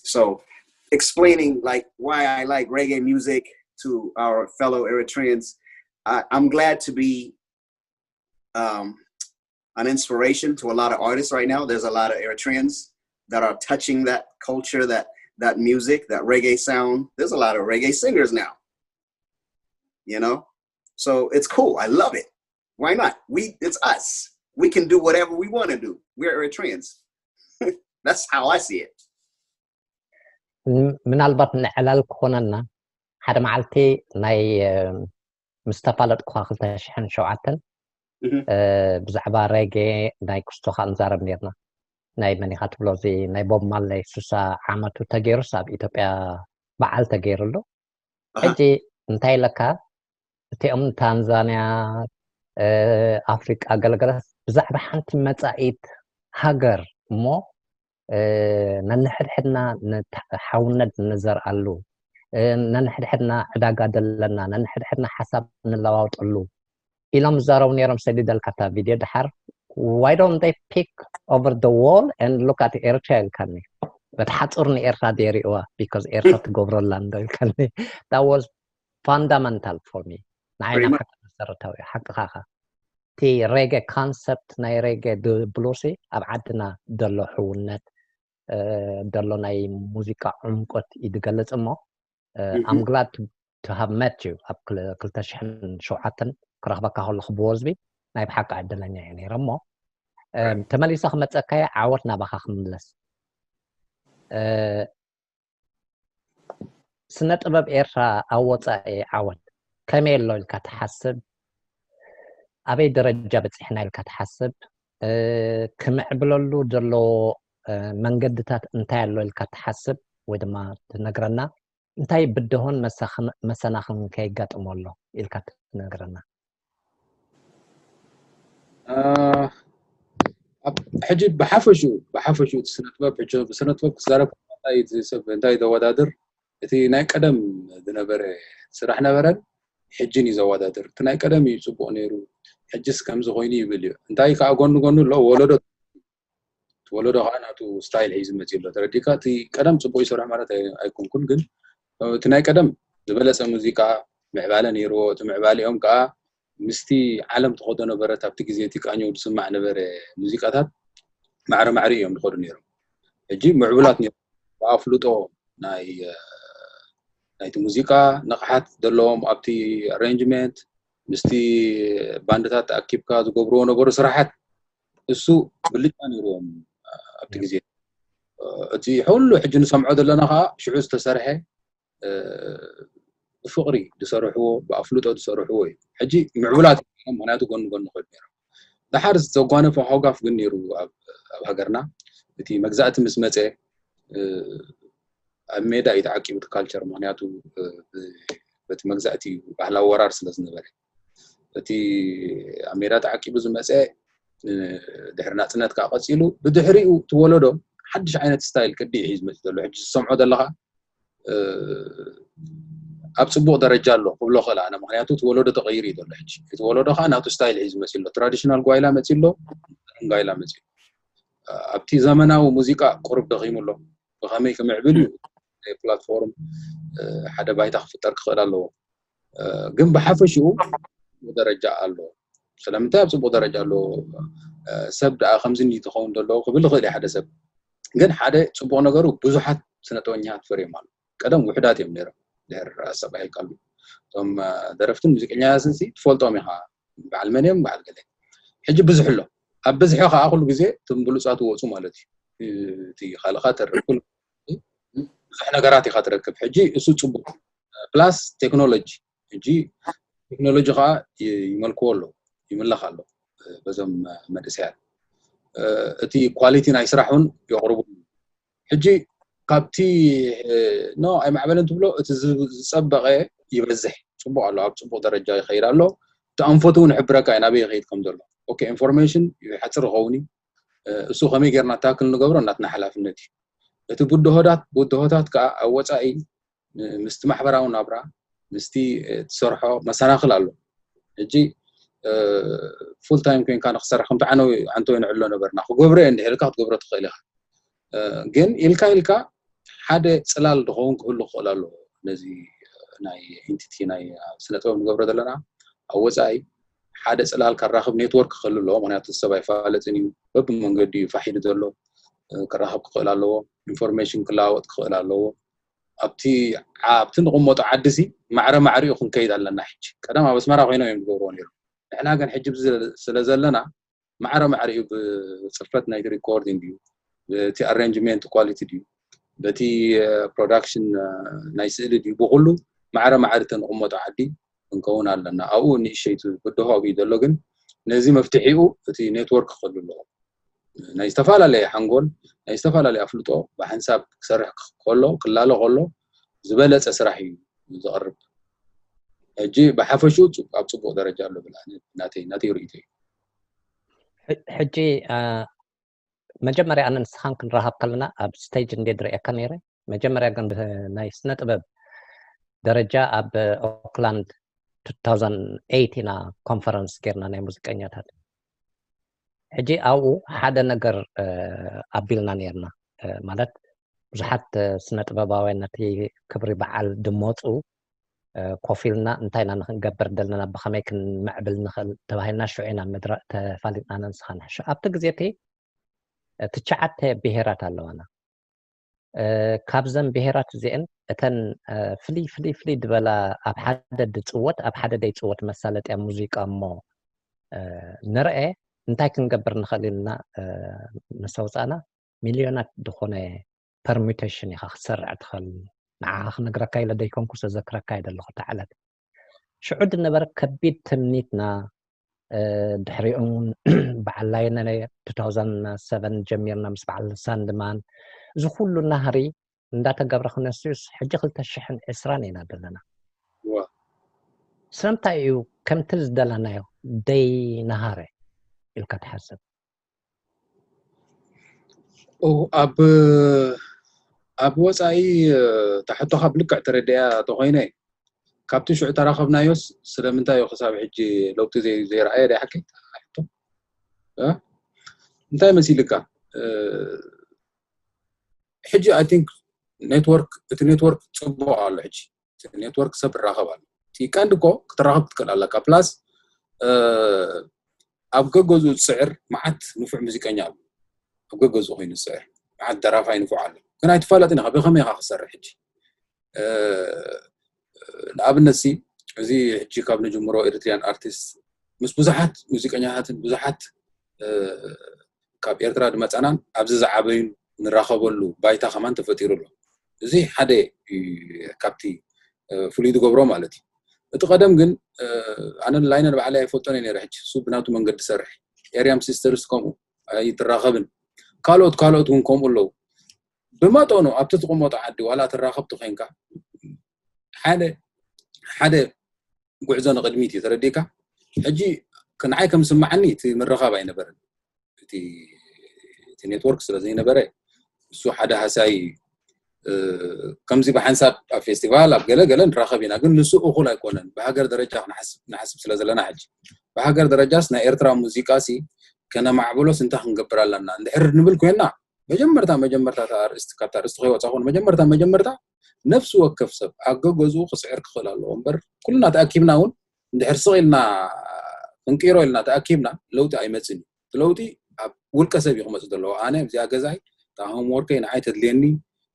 So explaining like why I like reggae music to our fellow Eritreans, I, I'm glad to be um, an inspiration to a lot of artists right now. There's a lot of Eritreans that are touching that culture, that that music, that reggae sound. There's a lot of reggae singers now. You know, so it's cool. I love it. Why not? We it's us. We can do whatever we want to do. We're Eritreans. That's how I see it. ምናልባት ንዕላል ክኾነና ሓደ መዓልቲ ናይ ምስ ተፋለጥኩኻ ክልተ ሽሕን ሸውዓተን ብዛዕባ ሬጌ ናይ ክስቶኻ ንዛረብ ነርና። ናይ መኒኻ ትብሎ እዚ ናይ ቦብ ማርለይ ሱሳ ዓመቱ ተገይሩስ ኣብ ኢትዮጵያ በዓል ተገይሩሉ። ሕጂ እንታይ ኢለካ እቲኦም ታንዛንያ ኣፍሪቃ ገለገለ ብዛዕባ ሓንቲ መጻኢት ሃገር እሞ ነንሕድሕድና ሓውነት ንዘርኣሉ ነንሕድሕድና ዕዳጋ ደለና ነንሕድሕድና ሓሳብ ንለዋውጠሉ ኢሎም ዝዛረቡ ነይሮም። ሰዲደልካ እታ ቪድዮ ድሓር why don't they peek over the wall and look at ኤርትራ ኢልካኒ። በቲ ሓፁር ንኤርትራ ደሪእዋ because ኤርትራ ትገብረላ እንዶ ኢልካኒ። That was fundamental for me. ንዓይና ሓቂ መሰረታዊ ሓቅኻ እቲ ሬጌ concept ናይ ሬጌ ድብሉሲ ኣብ ዓድና ዘሎ ሕውነት ዘሎ ናይ ሙዚቃ ዕምቆት እዩ ዝገልጽ እሞ I'm glad to have met you ኣብ ክልተ ሽሕን ሸውዓተን ክረኽበካ ከለኹ ብወዝቢ ናይ ብሓቂ ዕድለኛ እየ ነይረ እሞ ተመሊሰ ክመፀካየ ዓወት ናባኻ ክምለስ ስነ ጥበብ ኤርትራ ኣብ ወፃኢ ዓወት ከመይ ኣሎ ኢልካ ትሓስብ? ኣበይ ደረጃ በፂሕና ኢልካ ትሓስብ? ክምዕብለሉ ዘለዎ መንገድታት እንታይ ኣሎ ኢልካ ትሓስብ ወይ ድማ ትነግረና? እንታይ ብድሆን መሰናኽልን ከየጋጥሞ ኣሎ ኢልካ ትነግረና? ሕጂ ብሓፈሽኡ ብሓፈሽኡ እቲ ስነጥበብ ሕጂ ብስነጥበብ ክዛረብ እንታይ ሰብ እንታይ ዘወዳድር እቲ ናይ ቀደም ዝነበረ ስራሕ ነበረን ሕጅን እዩ ዘወዳድር። እቲ ናይ ቀደም እዩ ፅቡቕ ነይሩ፣ ሕጅስ ከምዚ ኮይኑ ይብል እዩ። እንታይ ከዓ ጎኑ ጎኑ ኣሎ ወለዶ ወለዶ ከዓ ናቱ style ሒዙ መፂኡ ኣሎ። ተረዲካ እቲ ቀደም ፅቡቕ ይሰርሑ ማለት ኣይኮንኩን፣ ግን እቲ ናይ ቀደም ዝበለፀ ሙዚቃ ምዕባለ ነይርዎ። እቲ ምዕባሊኦም ከዓ ምስቲ ዓለም ትኸዶ ነበረት ኣብቲ ግዜ እቲ ቃኘው ዝስማዕ ነበረ ሙዚቃታት ማዕረ ማዕረ እዮም ዝኸዱ ነይሮም። ሕጂ ምዕቡላት ነይሮም ብኣፍልጦ ናይ ናይቲ ሙዚቃ ንቕሓት ዘለዎም ኣብቲ arrangement ምስቲ ባንድታት ተኣኪብካ ዝገብርዎ ነበሩ ስራሓት እሱ ብልጫ ነይርዎም። ኣብቲ ግዜ እቲ ኩሉ ሕጂ ንሰምዖ ዘለና ከዓ ሽዑ ዝተሰርሐ ብፍቕሪ ዝሰርሕዎ ብኣፍልጦ ዝሰርሕዎ እዩ። ሕጂ ምዕቡላት እዮም፣ ምክንያቱ ጎኒ ጎኒ ኮይኑ ነይሮም። ደሓር ዘጓነፈ ሃውጋፍ ግን ነይሩ ኣብ ሃገርና። እቲ መግዛእቲ ምስ መፀ ኣብ ሜዳ እዩ ተዓቂቡ እቲ ካልቸር፣ ምክንያቱ በቲ መግዛእቲ እዩ፣ ባህላዊ ወራር ስለ ዝነበረ። እቲ ኣብ ሜዳ ተዓቂቡ ዝመፀ ድሕሪ ናፅነት ከዓ ቀፂሉ፣ ብድሕሪኡ እቲ ወለዶ ሓድሽ ዓይነት ስታይል ቅዲ እዩ ሒዙ መፂኡ ዘሎ። ሕጂ ዝሰምዖ ዘለካ ኣብ ፅቡቕ ደረጃ ኣሎ ክብሎ ክእል ኣነ፣ ምክንያቱ እቲ ወለዶ ተቐይሩ እዩ ዘሎ። ሕጂ እቲ ወለዶ ከዓ ናቱ ስታይል ሒዙ መፂኡ ኣሎ። ትራዲሽናል ጓይላ መፂኡ ኣሎ፣ ሞደርን ጓይላ መፂኡ ኣሎ። ኣብቲ ዘመናዊ ሙዚቃ ቁሩብ ደኺሙ ኣሎ። ብኸመይ ክምዕብል እዩ ፕላትፎርም ሓደ ባይታ ክፍጠር ክኽእል ኣለዎ። ግን ብሓፈሽኡ ደረጃ ኣሎ። ስለምንታይ ኣብ ፅቡቕ ደረጃ ኣሎ? ሰብ ደኣ ከምዚ እንዲ ትኸውን ዘለዎ ክብል ይኽእል እዩ ሓደ ሰብ። ግን ሓደ ፅቡቕ ነገሩ ብዙሓት ስነጥበኛታት ፈርዮም ኣሎ። ቀደም ውሕዳት እዮም ነይሮም። ድሕር ኣሰቃይልካሉ እቶም ደረፍትን ሙዚቀኛታትን ትፈልጦም ኢኻ፣ በዓል መን እዮም በዓል ገለ። ሕጂ ብዙሕ ኣሎ። ኣብ ብዝሒ ከዓ ኩሉ ግዜ እቶም ብሉፃት ይወፁ ማለት እዩ። እቲ ካልእካ ተርፍ ብዙሕ ነገራት ኢኻ ትረክብ። ሕጂ እሱ ፅቡቅ ፕላስ ቴክኖሎጂ፣ ሕጂ ቴክኖሎጂ ከዓ ይመልክዎ ኣሎ፣ ይምለኽ ኣሎ በዞም መንእሰያት። እቲ ኳሊቲ ናይ ስራሕ እውን የቕርቡ። ሕጂ ካብቲ ኖ ኣይማዕበለን ትብሎ እቲ ዝፀበቐ ይበዝሕ፣ ፅቡቅ ኣሎ፣ ኣብ ፅቡቅ ደረጃ ይኸይድ ኣሎ። እቲ ኣንፈቱ እውን ይሕብረካ እዩ ናበይ ይኸይድ ከም ዘሎ። ኦኬ፣ ኢንፎርሜሽን ይሓፅር ይኸውን እዩ። እሱ ከመይ ጌርና ታክል ንገብሮ እናትና ሓላፍነት እዩ። እቲ ብድሆታት ብድሆታት ከዓ ኣብ ወፃኢ ምስቲ ማሕበራዊ ናብራ ምስቲ ትሰርሖ መሰናክል ኣሎ። ሕጂ ፉል ታይም ኮይንካ ንክሰርሕ ከምቲ ዓነው ዓንተው ንዕሎ ነበርና ክገብሮ እየ እንድሕልካ ክትገብሮ ትኽእል ኢኻ። ግን ኢልካ ኢልካ ሓደ ፅላል ዝኸውን ክህሉ ክኽእል ኣለዎ። ነዚ ናይ ኢንቲቲ ናይ ስነ ጥበብ ንገብሮ ዘለና ኣብ ወፃኢ ሓደ ፅላል ከራኽብ ኔትወርክ ክህሉ ኣለዎ። ምክንያቱ ሰብ ኣይፋለጥን እዩ፣ በብመንገዲ እዩ ፋሒሉ ዘሎ። ክራኸብ ክኽእል ኣለዎ፣ ኢንፎርሜሽን ክለዋወጥ ክኽእል ኣለዎ። ኣብቲ ኣብቲ ንቕመጦ ዓዲ ሲ ማዕረ ማዕሪኡ ክንከይድ ኣለና። ሕጂ ቀደም ኣብ ኣስመራ ኮይኖም እዮም ዝገብርዎ ነይሮም። ንሕና ግን ሕጂ ስለ ዘለና ማዕረ ማዕሪኡ ብፅፈት ናይቲ ሪኮርዲንግ ድዩ፣ በቲ ኣሬንጅሜንት ኳሊቲ ድዩ፣ በቲ ፕሮዳክሽን ናይ ስእሊ ድዩ፣ ብኩሉ ማዕረ ማዕሪ ተንቕመጦ ዓዲ ክንከውን ኣለና። ኣብኡ ንእሸይቲ ብድሆ ኣብዩ ዘሎ ግን ነዚ መፍትሒኡ እቲ ኔትወርክ ክህሉ ኣለዎ። ናይ ዝተፈላለየ ሓንጎል ናይ ዝተፈላለየ ኣፍልጦ ብሓንሳብ ክሰርሕ ከሎ ክላለ ከሎ ዝበለፀ ስራሕ እዩ ዘቕርብ። ሕጂ ብሓፈሽኡ ኣብ ፅቡቅ ደረጃ ኣሎ ብላ ናተይ ናተይ ርእይቶ እዩ። ሕጂ መጀመርያ ኣነ ንስኻን ክንራኸብ ከለና ኣብ ስቴጅ እንዴ ዝርእየካ ነይረ። መጀመርያ ግን ናይ ስነ ጥበብ ደረጃ ኣብ ኦክላንድ two thousand eight ኢና ኮንፈረንስ ጌርና ናይ ሙዚቀኛታት። ሕጂ ኣብኡ ሓደ ነገር ኣቢልና ነርና፣ ማለት ብዙሓት ስነ ጥበባውያን ነቲ ክብሪ በዓል ድመፁ ኮፍ ኢልና እንታይ ኢና ንክንገብር ዘለና፣ ብኸመይ ክንምዕብል ንኽእል ተባሂልና ሽዑ ኢና መድረቕ ተፋሊጥና ነንስኻ ንሕሾ። ኣብቲ ግዜ እቲ ትሽዓተ ብሄራት ኣለዋና። ካብዘን ብሄራት እዚአን እተን ፍልይ ፍልይ ፍልይ ዝበላ ኣብ ሓደ ድፅወት ኣብ ሓደ ደይፅወት መሳለጥያ ሙዚቃ እሞ ንርአ እንታይ ክንገብር ንኽእል ኢልና ምስ ኣውፃእና ሚልዮናት ዝኾነ ፐርሚቴሽን ኢኻ ክትሰርዕ ትኽእል። ንዓኻ ክነግረካ ኢለ ደይኮንኩ ዘዘክረካ እየ ዘለኹ እታ ዕለት። ሽዑ ዝነበረ ከቢድ ትምኒትና ድሕሪኡ እውን በዓል ላይነ two thousand seven ጀሚርና ምስ በዓል ሳንድማን እዚ ኩሉ ናህሪ እንዳተገብረ ክነስዩስ ሕጂ ክልተ ሽሕን ዕስራን ኢና ዘለና። ስለምንታይ እዩ ከምቲ ዝደለናዮ ደይነሃረ ኢልካ ትሓስብ? ኣብ ኣብ ወፃኢ ታሕቶኻ ብልክዕ ተረድያ ተኮይነ ካብቲ ሽዑ ተራኸብናዮስ ስለምንታይ እዩ ክሳብ ሕጂ ለውጢ ዘይረኣየ ዳ ሓቂ? እንታይ መሲልካ? ሕጂ ኣይ ቲንክ ኔትወርክ እቲ ኔትወርክ ፅቡቅ ኣሎ። ሕጂ ኔትወርክ ሰብ ይራኸብ ኣሎ። እቲ ቀንዲ እኮ ክትራኸብ ትክእል ኣለካ። ፕላስ ኣብ ገገዝኡ ዝስዕር መዓት ንፉዕ ሙዚቀኛ ኣሎ። ኣብ ገገዝኡ ኮይኑ ዝስዕር መዓት ደራፋይ ንፉዕ ኣሎ። ግን ኣይትፋለጥን ኢኻ ብኸመይ ኢኻ ክሰርሕ። ሕጂ ንኣብነት ሲ እዚ ሕጂ ካብ ንጅምሮ ኤሪትሪያን ኣርቲስት ምስ ብዙሓት ሙዚቀኛታትን ብዙሓት ካብ ኤርትራ ዝመፃናን ኣብዚ ዝዓበዩ ንራኸበሉ ባይታ ከማን ተፈጢሩ ኣሎ። እዚ ሓደ ካብቲ ፍሉይ ዝገብሮ ማለት እዩ። እቲ ቀደም ግን ኣነ ላይነር ባዕላይ ኣይፈልጦን እየ ነረ ሕጂ እሱ ብናቱ መንገዲ ሰርሕ ኤርያም ሲስተርስ ከምኡ ኣይትራኸብን ካልኦት ካልኦት እውን ከምኡ ኣለዉ። ብመጠኑ ኣብቲ ትቕመጦ ዓዲ ዋላ ትራኸብ ተኮይንካ ሓደ ሓደ ጉዕዞ ንቕድሚት እዩ ተረዲእካ። ሕጂ ንዓይ ከም ዝስማዓኒ እቲ ምርኻብ ኣይነበረን። እቲ እቲ ኔትወርክ ስለ ዘይነበረ እሱ ሓደ ሃሳይ ከምዚ ብሓንሳብ ኣብ ፌስቲቫል ኣብ ገለ ገለ ንራኸብ ኢና፣ ግን ንሱ እኹል ኣይኮነን። ብሃገር ደረጃ ንሓስብ ስለ ዘለና ሕጂ ብሃገር ደረጃስ ናይ ኤርትራ ሙዚቃ ሲ ከነማዕብሎስ እንታይ ክንገብር ኣለና እንድሕር ንብል ኮይና መጀመርታ መጀመርታ ኣርእስቲ ካብታ ኣርእስቲ ከይወፃ ኮነ መጀመርታ መጀመርታ ነፍሲ ወከፍ ሰብ ኣብ ገገዝኡ ክስዕር ክኽእል ኣለዎ እምበር ኩልና ተኣኪብና እውን እንድሕር ስቕ ኢልና ክንቅይሮ ኢልና ተኣኪብና ለውጢ ኣይመፅን እዩ። ለውጢ ኣብ ውልቀ ሰብ እዩ ክመፅእ ዘለዎ። ኣነ ኣብዚኣ ገዛይ እታ ሆምወርከይ ንዓይ ተድልየኒ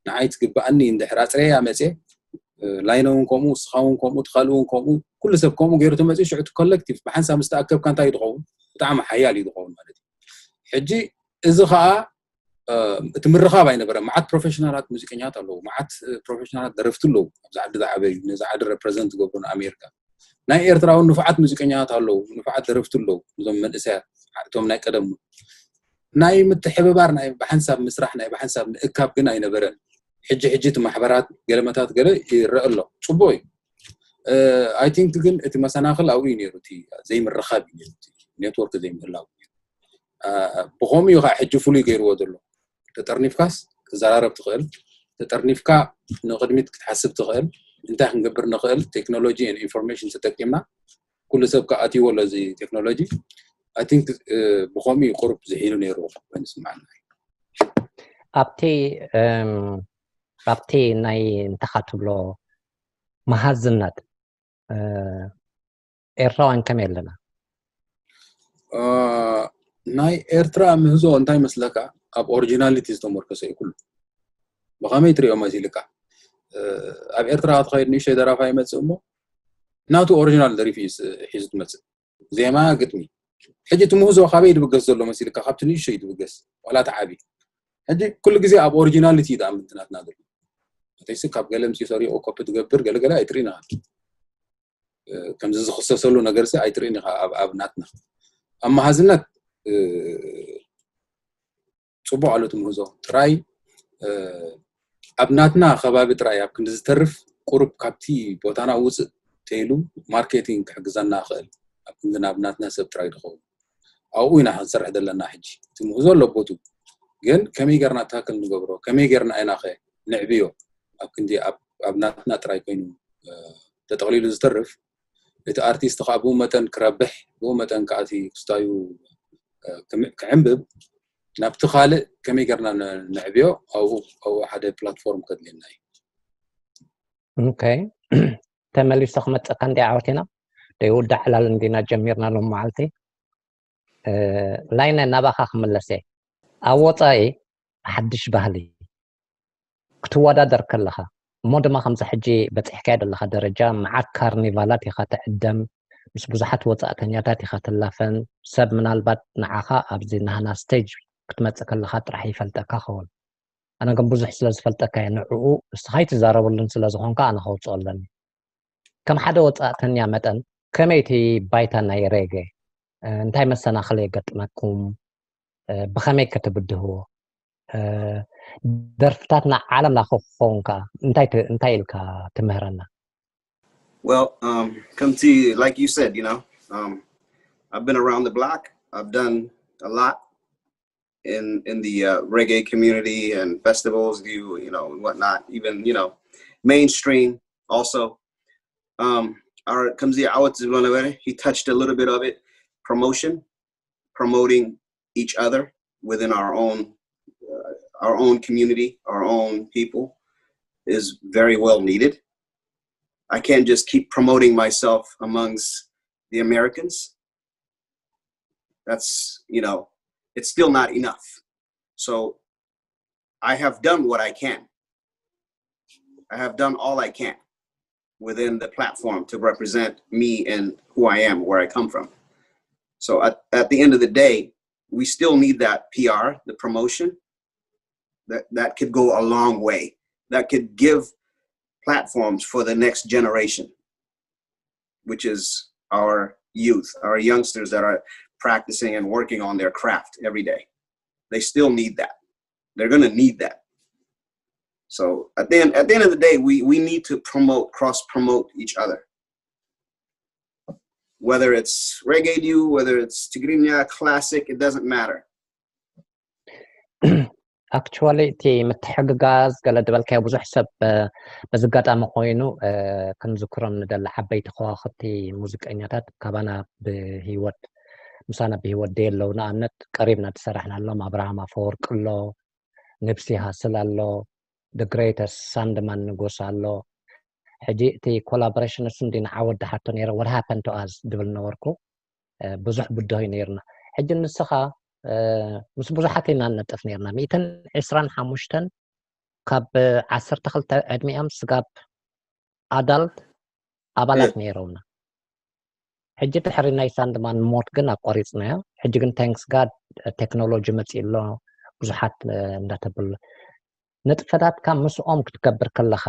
ንዓይ ትግብኣኒ እንድሕር ኣፅረየ ኣመፅየ ላይነ እውን ከምኡ እስኻ እውን ከምኡ ትኻልእ እውን ከምኡ ኩሉ ሰብ ከምኡ ገይሩ ተመፅኡ ሽዑ እቲ ኮሌክቲቭ ብሓንሳብ ምስ ተኣከብካ እንታይ እዩ ዝኸውን? ብጣዕሚ ሓያል እዩ ዝኸውን ማለት እዩ። ሕጂ እዚ ከዓ እቲ ምርኻብ ኣይነበረ። መዓት ፕሮፌሽናላት ሙዚቀኛት ኣለዉ፣ መዓት ፕሮፌሽናላት ደረፍቲ ኣለዉ ኣብዚ ዓዲ ዝዓበዩ ነዚ ዓዲ ረፕረዘንት ዝገብሩ ንኣሜሪካ ናይ ኤርትራ እውን ንፉዓት ሙዚቀኛታት ኣለዉ፣ ንፉዓት ደረፍቲ ኣለዉ። እዞም መንእሰያት እቶም ናይ ቀደም ናይ ምትሕብባር ናይ ብሓንሳብ ምስራሕ ናይ ብሓንሳብ ምእካብ ግን ኣይነበረን። ሕጂ ሕጂ እቲ ማሕበራት ገለመታት ገለ ይረአ ኣሎ፣ ፅቡቅ እዩ። ኣይ ቲንክ ግን እቲ መሰናኽል ኣብኡ እዩ ነይሩ፣ እቲ ዘይምርኻብ እዩ ነይሩ፣ እቲ ኔትወርክ ዘይምህላው። ብኸምኡ እዩ ከዓ ሕጂ ፍሉይ ገይርዎ ዘሎ። ተጠርኒፍካስ ክዘራረብ ትኽእል፣ ተጠርኒፍካ ንቕድሚት ክትሓስብ ትኽእል፣ እንታይ ክንገብር ንኽእል ቴክኖሎጂ ኢንፎርሜሽን ተጠቂምና ኩሉ ሰብ ከኣትይዎ ኣሎ እዚ ቴክኖሎጂ። ኣይ ቲንክ ብኸምኡ እዩ ቁሩብ ዝሒሉ ነይሩ ኮይኑ ስምዓና። ኣብቲ ኣብቲ ናይ እንተኻ ትብሎ መሃዝነት ኤርትራውያን ከመይ ኣለና? ናይ ኤርትራ ምህዞ እንታይ መስለካ? ኣብ ኦሪጂናሊቲ ዝተመርኮሰ እዩ ኩሉ። ብኸመይ ትሪኦ መሲልካ? ኣብ ኤርትራ ክትኸይድ ንእሽተይ ደራፋ ይመፅእ እሞ ናቱ ኦሪጂናል ደሪፉ እዩ ሒዙ ትመፅእ። ዜማ፣ ግጥሚ። ሕጂ እቲ ምህዞ ካበይ ድብገስ ዘሎ መሲልካ? ካብቲ ንእሽተይ ድብገስ ዋላ እቲ ዓቢ። ሕጂ ኩሉ ግዜ ኣብ ኦሪጂናሊቲ እዩ ደኣ ምንትናትና ዘሎ። እተይሲ ካብ ገለ ምፂ ሰሪቑ ኮፒ ትገብር ገለገለ ኣይትሪና። ከምዚ ዝኽሰሰሉ ነገርሲ ኣይትርእን ኢኻ ኣብ ኣብ ናትና ኣብ መሃዝነት ፅቡቅ ኣሎ ትምህዞ ጥራይ ኣብ ናትና ከባቢ ጥራይ ኣብ ክንዲ ዝተርፍ ቁሩብ ካብቲ ቦታና ውፅእ ተይሉ ማርኬቲንግ ክሕግዘና ክእል ኣብ ክንዲ ናብ ናትና ሰብ ጥራይ ዝኸውን ኣብኡ ኢና ክንሰርሕ ዘለና ሕጂ እቲ ምህዞ ኣሎ ቦቱ ግን ከመይ ገርና ታክል ንገብሮ ከመይ ገርና ኢና ከ ንዕብዮ ኣብ ክንዲ ኣብ ናትና ጥራይ ኮይኑ ተጠቕሊሉ ዝተርፍ እቲ ኣርቲስት ከዓ ብኡ መጠን ክረብሕ ብኡ መጠን ከዓ እቲ ክስታዩ ክዕንብብ ናብቲ ካልእ ከመይ ገርና ነዕብዮ ኣብኡ ሓደ ፕላትፎርም ከድልየና እዩ። ተመሊሰ ክመፀካ እንዲ ዓወት ኢና ደይውዳ ዕላል እንዲና ጀሚርና ሎም መዓልቲ ላይነ ናባኻ ክምለሰ ኣብ ወፃኢ ሓድሽ ባህሊ ክትወዳደር ከለኻ እሞ ድማ ከምዚ ሕጂ በፂሕካዮ ዘለኻ ደረጃ መዓት ካርኒቫላት ኢኻ ትዕደም ምስ ብዙሓት ወፃእተኛታት ኢኻ ትላፈን ሰብ ምናልባት ንዓኻ ኣብዚ ናህና ስቴጅ ክትመፅእ ከለኻ ጥራሕ ይፈልጠካ ኸውን ኣነ ግን ብዙሕ ስለ ዝፈልጠካ እየ ንዕኡ እስኻ ኣይትዛረበሉን ስለ ዝኾንካ ኣነ ከውፅኦ ኣለኒ ከም ሓደ ወፃእተኛ መጠን ከመይ እቲ ባይታ ናይ ሬጌ እንታይ መሰናኽል የገጥመኩም ብኸመይ ከተብድህዎ ደርፍታትና ዓለም ለኸ ክኸውን ከ እንታይ ኢልካ ትምህረና Well, um, ከምቲ like you said, you know, um, I've been around the block. I've done a lot in in the uh, reggae community and festivals, you you know, and whatnot. Even you know, mainstream also. Um, our Kamzi Awad he touched a little bit of it. Promotion, promoting each other within our own uh, our own community, our own people, is very well needed. I can't just keep promoting myself amongst the Americans. That's you know, it's still not enough. So I have done what I can. I have done all I can within the platform to represent me and who I am, where I come from. So at, at the end of the day, we still need that P R, the promotion, that, that could go a long way, that could give platforms for the next generation, which is our youth, our youngsters that are practicing and working on their craft every day. They still need that. They're going to need that. So at the end, at the end of the day, we, we need to promote, cross promote each other. Whether it's reggae, do whether it's Tigrinya classic, it doesn't matter. Actually እቲ ምትሕግጋዝ ገለ ዝበልካዮ ብዙሕ ሰብ በዚ ኣጋጣሚ ኮይኑ ክንዝክሮም ንደሊ ዓበይቲ ከዋኽብቲ ሙዚቀኛታት ካባና ብህይወት ምሳና ብህይወት ደየለው። ንኣብነት ቀሪብና ዝሰራሕናሎም ኣብርሃም ኣፈወርቂ ኣሎ፣ ንብሲ ሃስል ኣሎ፣ the greatest ሳንድማን ንጉስ ኣሎ። ሕጂ እቲ collaboration እሱ እንዲ ንዓወት ድሓቶ ነይረ what happened to us ድብል ነበርኩ። ብዙሕ ብድሆ እዩ ነይርና። ሕጂ ንስኻ ምስ ብዙሓት ኢና ንነጥፍ ነይርና። ሚእትን ዕስራን ሓሙሽተን ካብ ዓሰርተ ክልተ ዕድሚኦም ስጋብ ኣዳልት ኣባላት ነይረውና። ሕጂ ድሕሪ ናይ ሳንድማን ሞት ግን ኣቋሪፅናዮ። ሕጂ ግን thanks God ቴክኖሎጂ መፂኡ ኣሎ፣ ብዙሓት እንዳተብሉ ንጥፈታትካ ምስኦም ክትገብር ከለኻ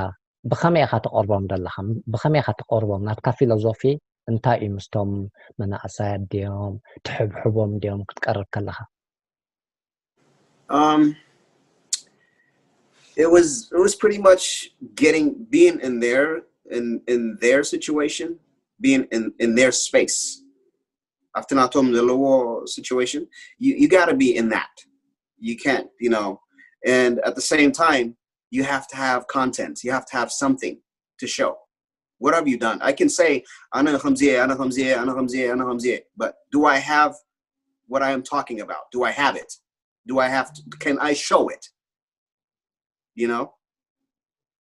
ብኸመይ ኢኻ ትቐርቦም ዘለኻ? ብኸመይ ኢኻ ትቐርቦም? ናትካ ፊሎዞፊ እንታይ እዩ? ምስቶም መናእሰያት ድዮም ትሕብሕቦም ድዮም ክትቀርብ ከለኻ? Um, it was it was pretty much getting being in their in in their situation, being in in their space. After natom the situation, you you got to be in that. You can't, you know. And at the same time, you have to have content. You have to have something to show. What have you done? I can say, "Ana khamzie, ana khamzie, ana khamzie, ana khamzie," but do I have what I am talking about? Do I have it? Do I have to, can I show it? You know?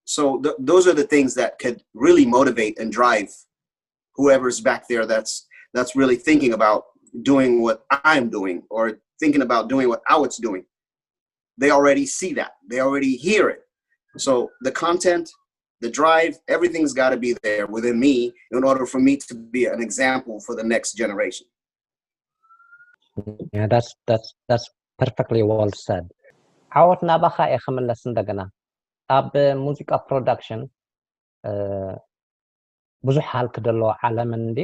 So th- those are the things that could really motivate and drive whoever's back there that's that's really thinking about doing what I'm doing or thinking about doing what Awit's doing. They already see that. They already hear it. So the content, the drive, everything's got to be there within me in order for me to be an example for the next generation. Yeah, that's that's that's perfectly well said. ዓወት ናባኻ እየ ክምለስ እንደገና። ኣብ ሙዚቃ ፕሮዳክሽን ብዙሕ ሃልክ ዘለዎ ዓለምን እንዲ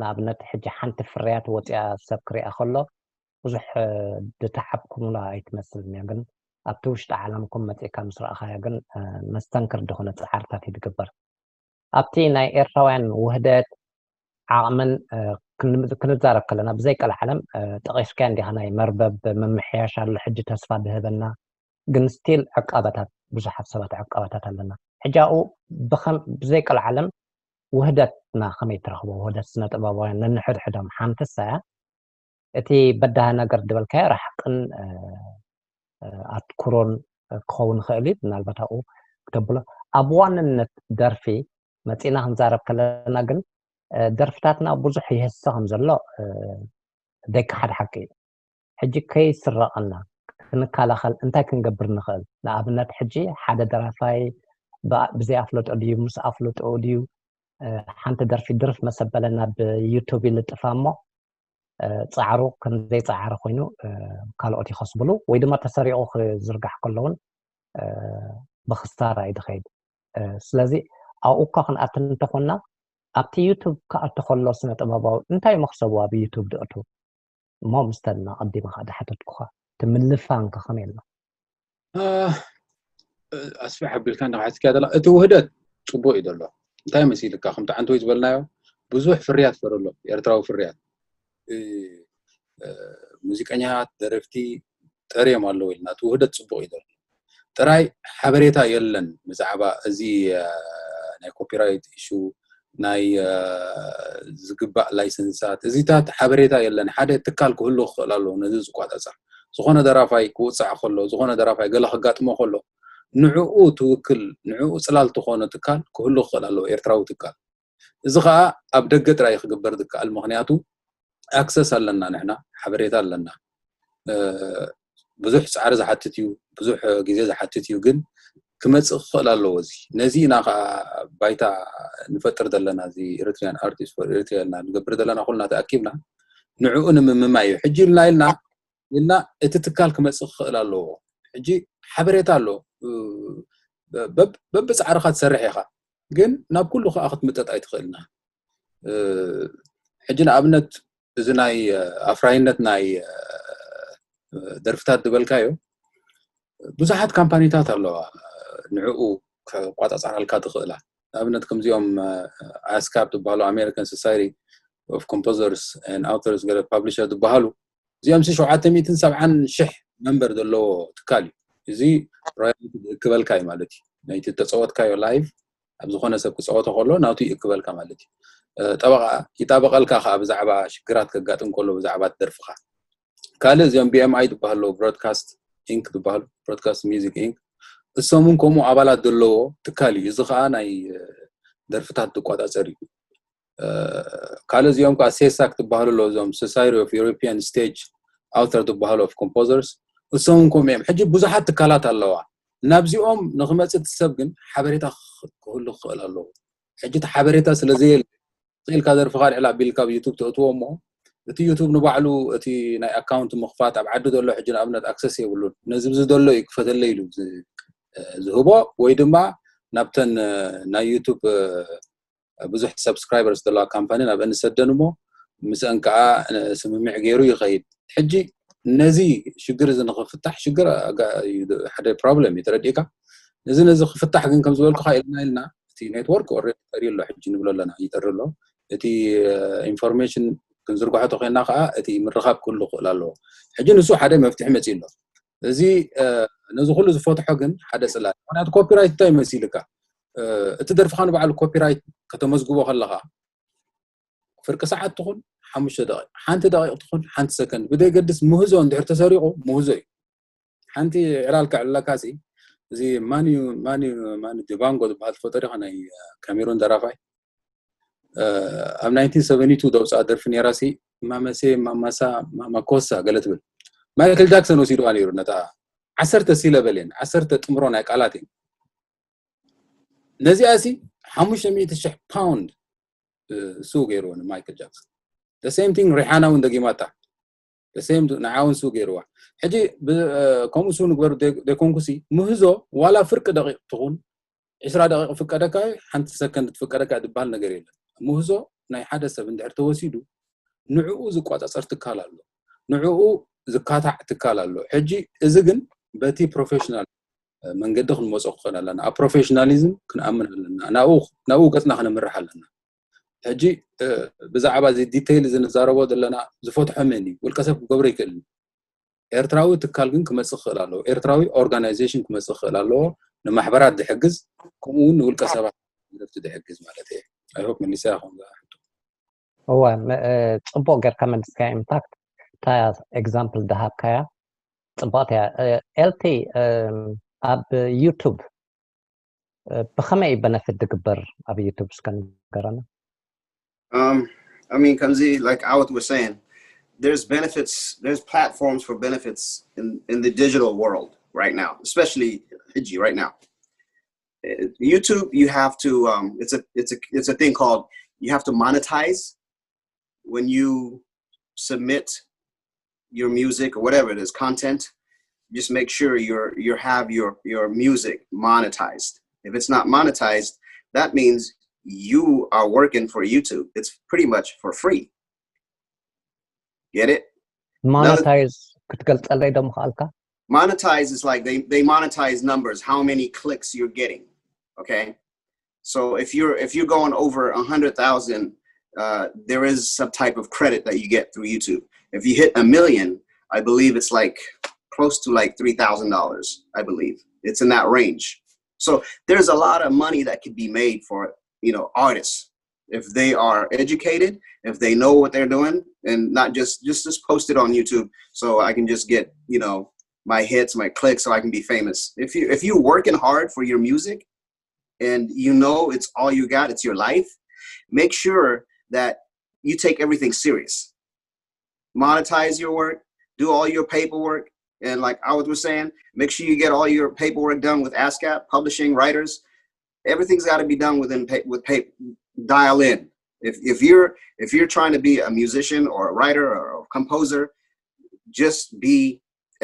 ንኣብነት ሕጂ ሓንቲ ፍርያት ወፂኣ ሰብ ክሪኣ ከሎ ብዙሕ ድተዓብኩምላ ኣይትመስልን እያ፣ ግን ኣብቲ ውሽጢ ዓለምኩም መፂእካ ምስ ረኣኻዮ ግን መስተንክር ዝኾነ ፃዕርታት እዩ ዝግበር። ኣብቲ ናይ ኤርትራውያን ውህደት ዓቕምን ክንዛረብ ከለና ብዘይ ቀልዓለም ጠቒስካዮ እንዲኻ፣ ናይ መርበብ ምምሕያሽ ኣሎ ሕጂ ተስፋ ዝህበና፣ ግን ስቲል ዕቃበታት ብዙሓት ሰባት ዕቃበታት ኣለና። ሕጂ ኣብኡ ብዘይ ቀልዓለም ውህደትና ከመይ ትረኽቦ? ውህደት ስነ ጥበባውያን ነንሕድሕዶም ሓንቲ ሳያ እቲ በዳህ ነገር ዝበልካዮ ራሕቅን ኣትኩሮን ክኸውን ይኽእል እዩ። ምናልባት ኣብኡ ክተብሎ ኣብ ዋንነት ደርፊ መፂና ክንዛረብ ከለና ግን ደርፍታትና ብዙሕ ይህሰ ከም ዘሎ ደቂ ሓደ ሓቂ እዩ። ሕጂ ከይስረቐና ክንከላኸል እንታይ ክንገብር ንኽእል? ንኣብነት ሕጂ ሓደ ደራፋይ ብዘይ ኣፍለጦ ድዩ ምስ ኣፍለጦ ድዩ ሓንቲ ደርፊ ድርፍ መሰበለ ናብ ዩቱብ ይልጥፋ እሞ ፃዕሩ ከምዘይ ፃዕረ ኮይኑ ካልኦት ይኸስብሉ ወይ ድማ ተሰሪቑ ክዝርጋሕ ከለውን ብክሳራ እዩ ዝኸይድ። ስለዚ ኣብኡ እኳ ክንኣት እንተኾና ኣብቲ ዩቱብ ክኣቱ ከሎ ስነ ጥበባዊ እንታይ መክሰቡ ኣብ ዩቱብ ድእቱ እሞ ምስተን ኣቐዲመ ከዓ ዝሓተትኩኻ ትምልፋንከ ከመይ ኣሎ? ኣስፍሕ ኣቢልካ እንዳሓትካ ዘላ እቲ ውህደት ፅቡቅ እዩ ዘሎ። እንታይ መሲልካ ከምቲ ዓንተወይ ዝበልናዮ ብዙሕ ፍርያት ፈረሎ ኤርትራዊ ፍርያት ሙዚቀኛታት ደረፍቲ ጠርዮም ኣለዉ ኢልና እቲ ውህደት ፅቡቅ እዩ ዘሎ። ጥራይ ሓበሬታ የለን ብዛዕባ እዚ ናይ ኮፒራይት ኢሹ ናይ ዝግባእ ላይሰንሳት እዚታት ሓበሬታ የለን። ሓደ ትካል ክህሉ ክኽእል ኣለዎ ነዚ ዝቋፀፀር ዝኾነ ደራፋይ ክውፃዕ ከሎ ዝኾነ ደራፋይ ገለ ከጋጥሞ ከሎ ንዕኡ ትውክል ንዕኡ ፅላል ትኾኖ ትካል ክህሉ ክኽእል ኣለዎ ኤርትራዊ ትካል። እዚ ከዓ ኣብ ደገ ጥራይ ክግበር ዝከኣል ምኽንያቱ ኣክሰስ ኣለና ንሕና ሓበሬታ ኣለና። ብዙሕ ፃዕሪ ዝሓትት እዩ፣ ብዙሕ ግዜ ዝሓትት እዩ፣ ግን ክመፅእ ክኽእል ኣለዎ። እዚ ነዚ ኢና ከዓ ባይታ ንፈጥር ዘለና እዚ Eritrean Artist for Eritrea ኢልና ንገብር ዘለና ኩልና ተኣኪብና ንዕኡ ንምምማይ እዩ። ሕጂ ኢልና ኢልና ኢልና እቲ ትካል ክመፅእ ክኽእል ኣለዎ። ሕጂ ሓበሬታ ኣሎ። በብፃዕርኻ ትሰርሕ ኢኻ፣ ግን ናብ ኩሉ ከዓ ክትምጠጥ ኣይትኽእልና። ሕጂ ንኣብነት እዚ ናይ ኣፍራይነት ናይ ደርፍታት ዝበልካዮ ብዙሓት ካምፓኒታት ኣለዋ፣ ንዕኡ ክቋፃፀራልካ ትኽእላ። ንኣብነት ከምዚኦም ኣስካፕ ዝበሃሉ፣ ኣሜሪካን ሶሳይቲ ኦፍ ኮምፖዘርስ ኤንድ ኣውተርስ ገለ ፓብሊሸር ዝበሃሉ፣ እዚኦም ሲ ሸውዓተ ሚእትን ሰብዓን ሽሕ መንበር ዘለዎ ትካል እዩ። እዚ ሮያልቲ ዝእክበልካ እዩ ማለት እዩ። ናይቲ ተፀወትካዮ ላይቭ ኣብ ዝኾነ ሰብ ክፀወቶ ከሎ ናቱ ይእክበልካ ማለት እዩ። ጠበቃ ይጣበቀልካ ከዓ ብዛዕባ ሽግራት ከጋጥም ከሎ ብዛዕባ ትደርፍኻ። ካልእ እዚኦም ቢ ኤም ኣይ ዝበሃሉ፣ ብሮድካስት ኢንክ ዝበሃሉ፣ ብሮድካስት ሚዚክ ኢንክ፣ እሶም እውን ከምኡ ኣባላት ዘለዎ ትካል እዩ። እዚ ከዓ ናይ ደርፍታት ዝቆፃፀር እዩ። ካልእ እዚኦም ከዓ ሴሳክ ዝበሃሉ ኣሎ፣ እዞም ሶሳይቲ ኦፍ ዩሮፒያን ስቴጅ ኣውተር ዝበሃሉ ኦፍ ኮምፖዘርስ፣ እሶም እውን ከምኡ እዮም። ሕጂ ብዙሓት ትካላት ኣለዋ። ናብዚኦም ንክመፅእ እቲ ሰብ ግን ሓበሬታ ክህሉ ክኽእል ኣለዎ። ሕጂ እቲ ሓበሬታ ስለዘየለ ስኢልካ ደርፍኻ ልዕል ኣቢልካ ኣብ ዩቱብ ተእትዎ እሞ፣ እቲ ዩቱብ ንባዕሉ እቲ ናይ ኣካውንት ምኽፋት ኣብ ዓዲ ዘሎ ሕጂ ንኣብነት ኣክሰስ የብሉን። ነዚ ብዚ ዘሎ እዩ ክፈተለይ ኢሉ ዝህቦ፣ ወይ ድማ ናብተን ናይ ዩቱብ ብዙሕ ሰብስክራይበርስ ዘለዋ ካምፓኒ ናብ እንሰደን እሞ ምስአን ከዓ ስምምዕ ገይሩ ይኸይድ። ሕጂ ነዚ ሽግር እዚ ንክፍታሕ፣ ሽግር ሓደ ፕሮብለም እዩ፣ ተረዲእካ። እዚ ነዚ ክፍታሕ ግን ከም ዝበልኩካ ኢልና ኢልና እቲ ኔትወርክ ኦልሬዲ ጠርዩ ኣሎ፣ ሕጂ ንብሎ ኣለና ይጠሪ ኣሎ። እቲ ኢንፎርሜሽን ክንዝርግሖ ተኮይና ከዓ እቲ ምርኻብ ክህሉ ክእል ኣለዎ። ሕጂ ንሱ ሓደ መፍትሒ መፅዩ ኣሎ። እዚ ነዚ ኩሉ ዝፈትሖ ግን ሓደ ፅላል፣ ምክንያቱ ኮፒራይት እንታይ መሲልካ? እቲ ደርፍኻ ንባዕሉ ኮፒራይት ከተመዝግቦ ከለኻ ፍርቂ ሰዓት ትኹን ሓሙሽተ ደቂቕ፣ ሓንቲ ደቂቕ ትኹን ሓንቲ ሰከንድ ብደይገድስ ምህዞ እንድሕር ተሰሪቑ ምህዞ እዩ። ሓንቲ ዕላል ከዕልለካ ሲ፣ እዚ ማንዩ ማንዩ ማንዩ ዲባንጎ ዝበሃል ትፈልጦ ዲኻ? ናይ ካሜሩን ደራፋይ። ኣብ ናይንቲን ሰቨንቲ ቱ ደውፅኣ ደርፊ ነይራ ሲ፣ ማመሴ ማማሳ ማማኮሳ ገለ ትብል። ማይክል ጃክሰን ወሲድዋ ነይሩ ነታ ዓሰርተ ሲለበል እየን፣ ዓሰርተ ጥምሮ ናይ ቃላት እየን። ነዚኣ ሲ ሓሙሽተ ሚእቲ ሽሕ ፓውንድ ሱ ገይርዎ ንማይክል ጃክሰን። The same thing ሪሓና እውን ደጊማታ። The same ንዓ እውን ሱ ገይርዋ። ሕጂ ከምኡ ሱ ንግበር ዘይኮንኩ ሲ፣ ምህዞ ዋላ ፍርቂ ደቂቕ ትኹን፣ ዕስራ ደቂቕ ፍቀደካ፣ ሓንቲ ሰከንድ ትፍቀደካ ዝበሃል ነገር የለን። ምህዞ ናይ ሓደ ሰብ እንድሕር ተወሲዱ ንዕኡ ዝቋፃፀር ትካል ኣሎ፣ ንዕኡ ዝካታዕ ትካል ኣሎ። ሕጂ እዚ ግን በቲ ፕሮፌሽናል መንገዲ ክንመፆ ክኽእል ኣለና። ኣብ ፕሮፌሽናሊዝም ክንኣምን ኣለና። ናብኡ ናብኡ ገፅና ክነምርሕ ኣለና። ሕጂ ብዛዕባ እዚ ዲቴይል እዚ ንዛረቦ ዘለና ዝፈትሖ መን እዩ? ውልቀ ሰብ ክገብሮ ይክእል። ኤርትራዊ ትካል ግን ክመፅእ ክኽእል ኣለዎ። ኤርትራዊ ኦርጋናይዜሽን ክመፅእ ክኽእል ኣለዎ፣ ንማሕበራት ዝሕግዝ፣ ከምኡ እውን ንውልቀ ሰባት ደረፍቲ ዝሕግዝ ማለት እየ። I hope መሊሰ ይኸውን። እወ፣ ጽቡቕ ጌርካ መሊስካያ። ኢምፓክት እታ ኤግዛምፕል ዝሃብካያ ጽቡቕቲ እያ። ኤልቲ፣ ኣብ ዩቱብ ብኸመይ እዩ በነፊት ዝግበር? ኣብ ዩቱብ እስከ ንገረና። Um, I mean, ከምዚ, like Awad was saying, there's benefits, there's platforms for benefits in, in the digital world right now, especially ሕጂ, right now. Uh, YouTube, you have to, um, it's a, it's a, it's a thing called, you have to monetize when you submit your music or whatever it is, content. Just make sure you're, you have your, your music monetized. If it's not monetized, that means you are working for YouTube. It's pretty much for free. Get it? ማነታይዝ ክትገልጸለይ ዶ ምኽኣልካ? Monetize is like they, they monetize numbers, how many clicks you're getting. Okay. So if you're, if you're going over a hundred thousand, uh, there is some type of credit that you get through YouTube. If you hit a million, I believe it's like close to like three thousand dollars, I believe. It's in that range. So there's a lot of money that could be made for, you know, artists if they are educated, if they know what they're doing, and not just, just, just post it on YouTube so I can just get, you know, my hits, my clicks, so I can be famous. If you, if you're working hard for your music and you know it's all you got, it's your life, make sure that you take everything serious. Monetize your work, do all your paperwork, and like Awad was saying, make sure you get all your paperwork done with ASCAP, publishing, writers. Everything's got to be done within pa- with paper. Dial in. If, if you're, if you're trying to be a musician or a writer or a composer, Just be,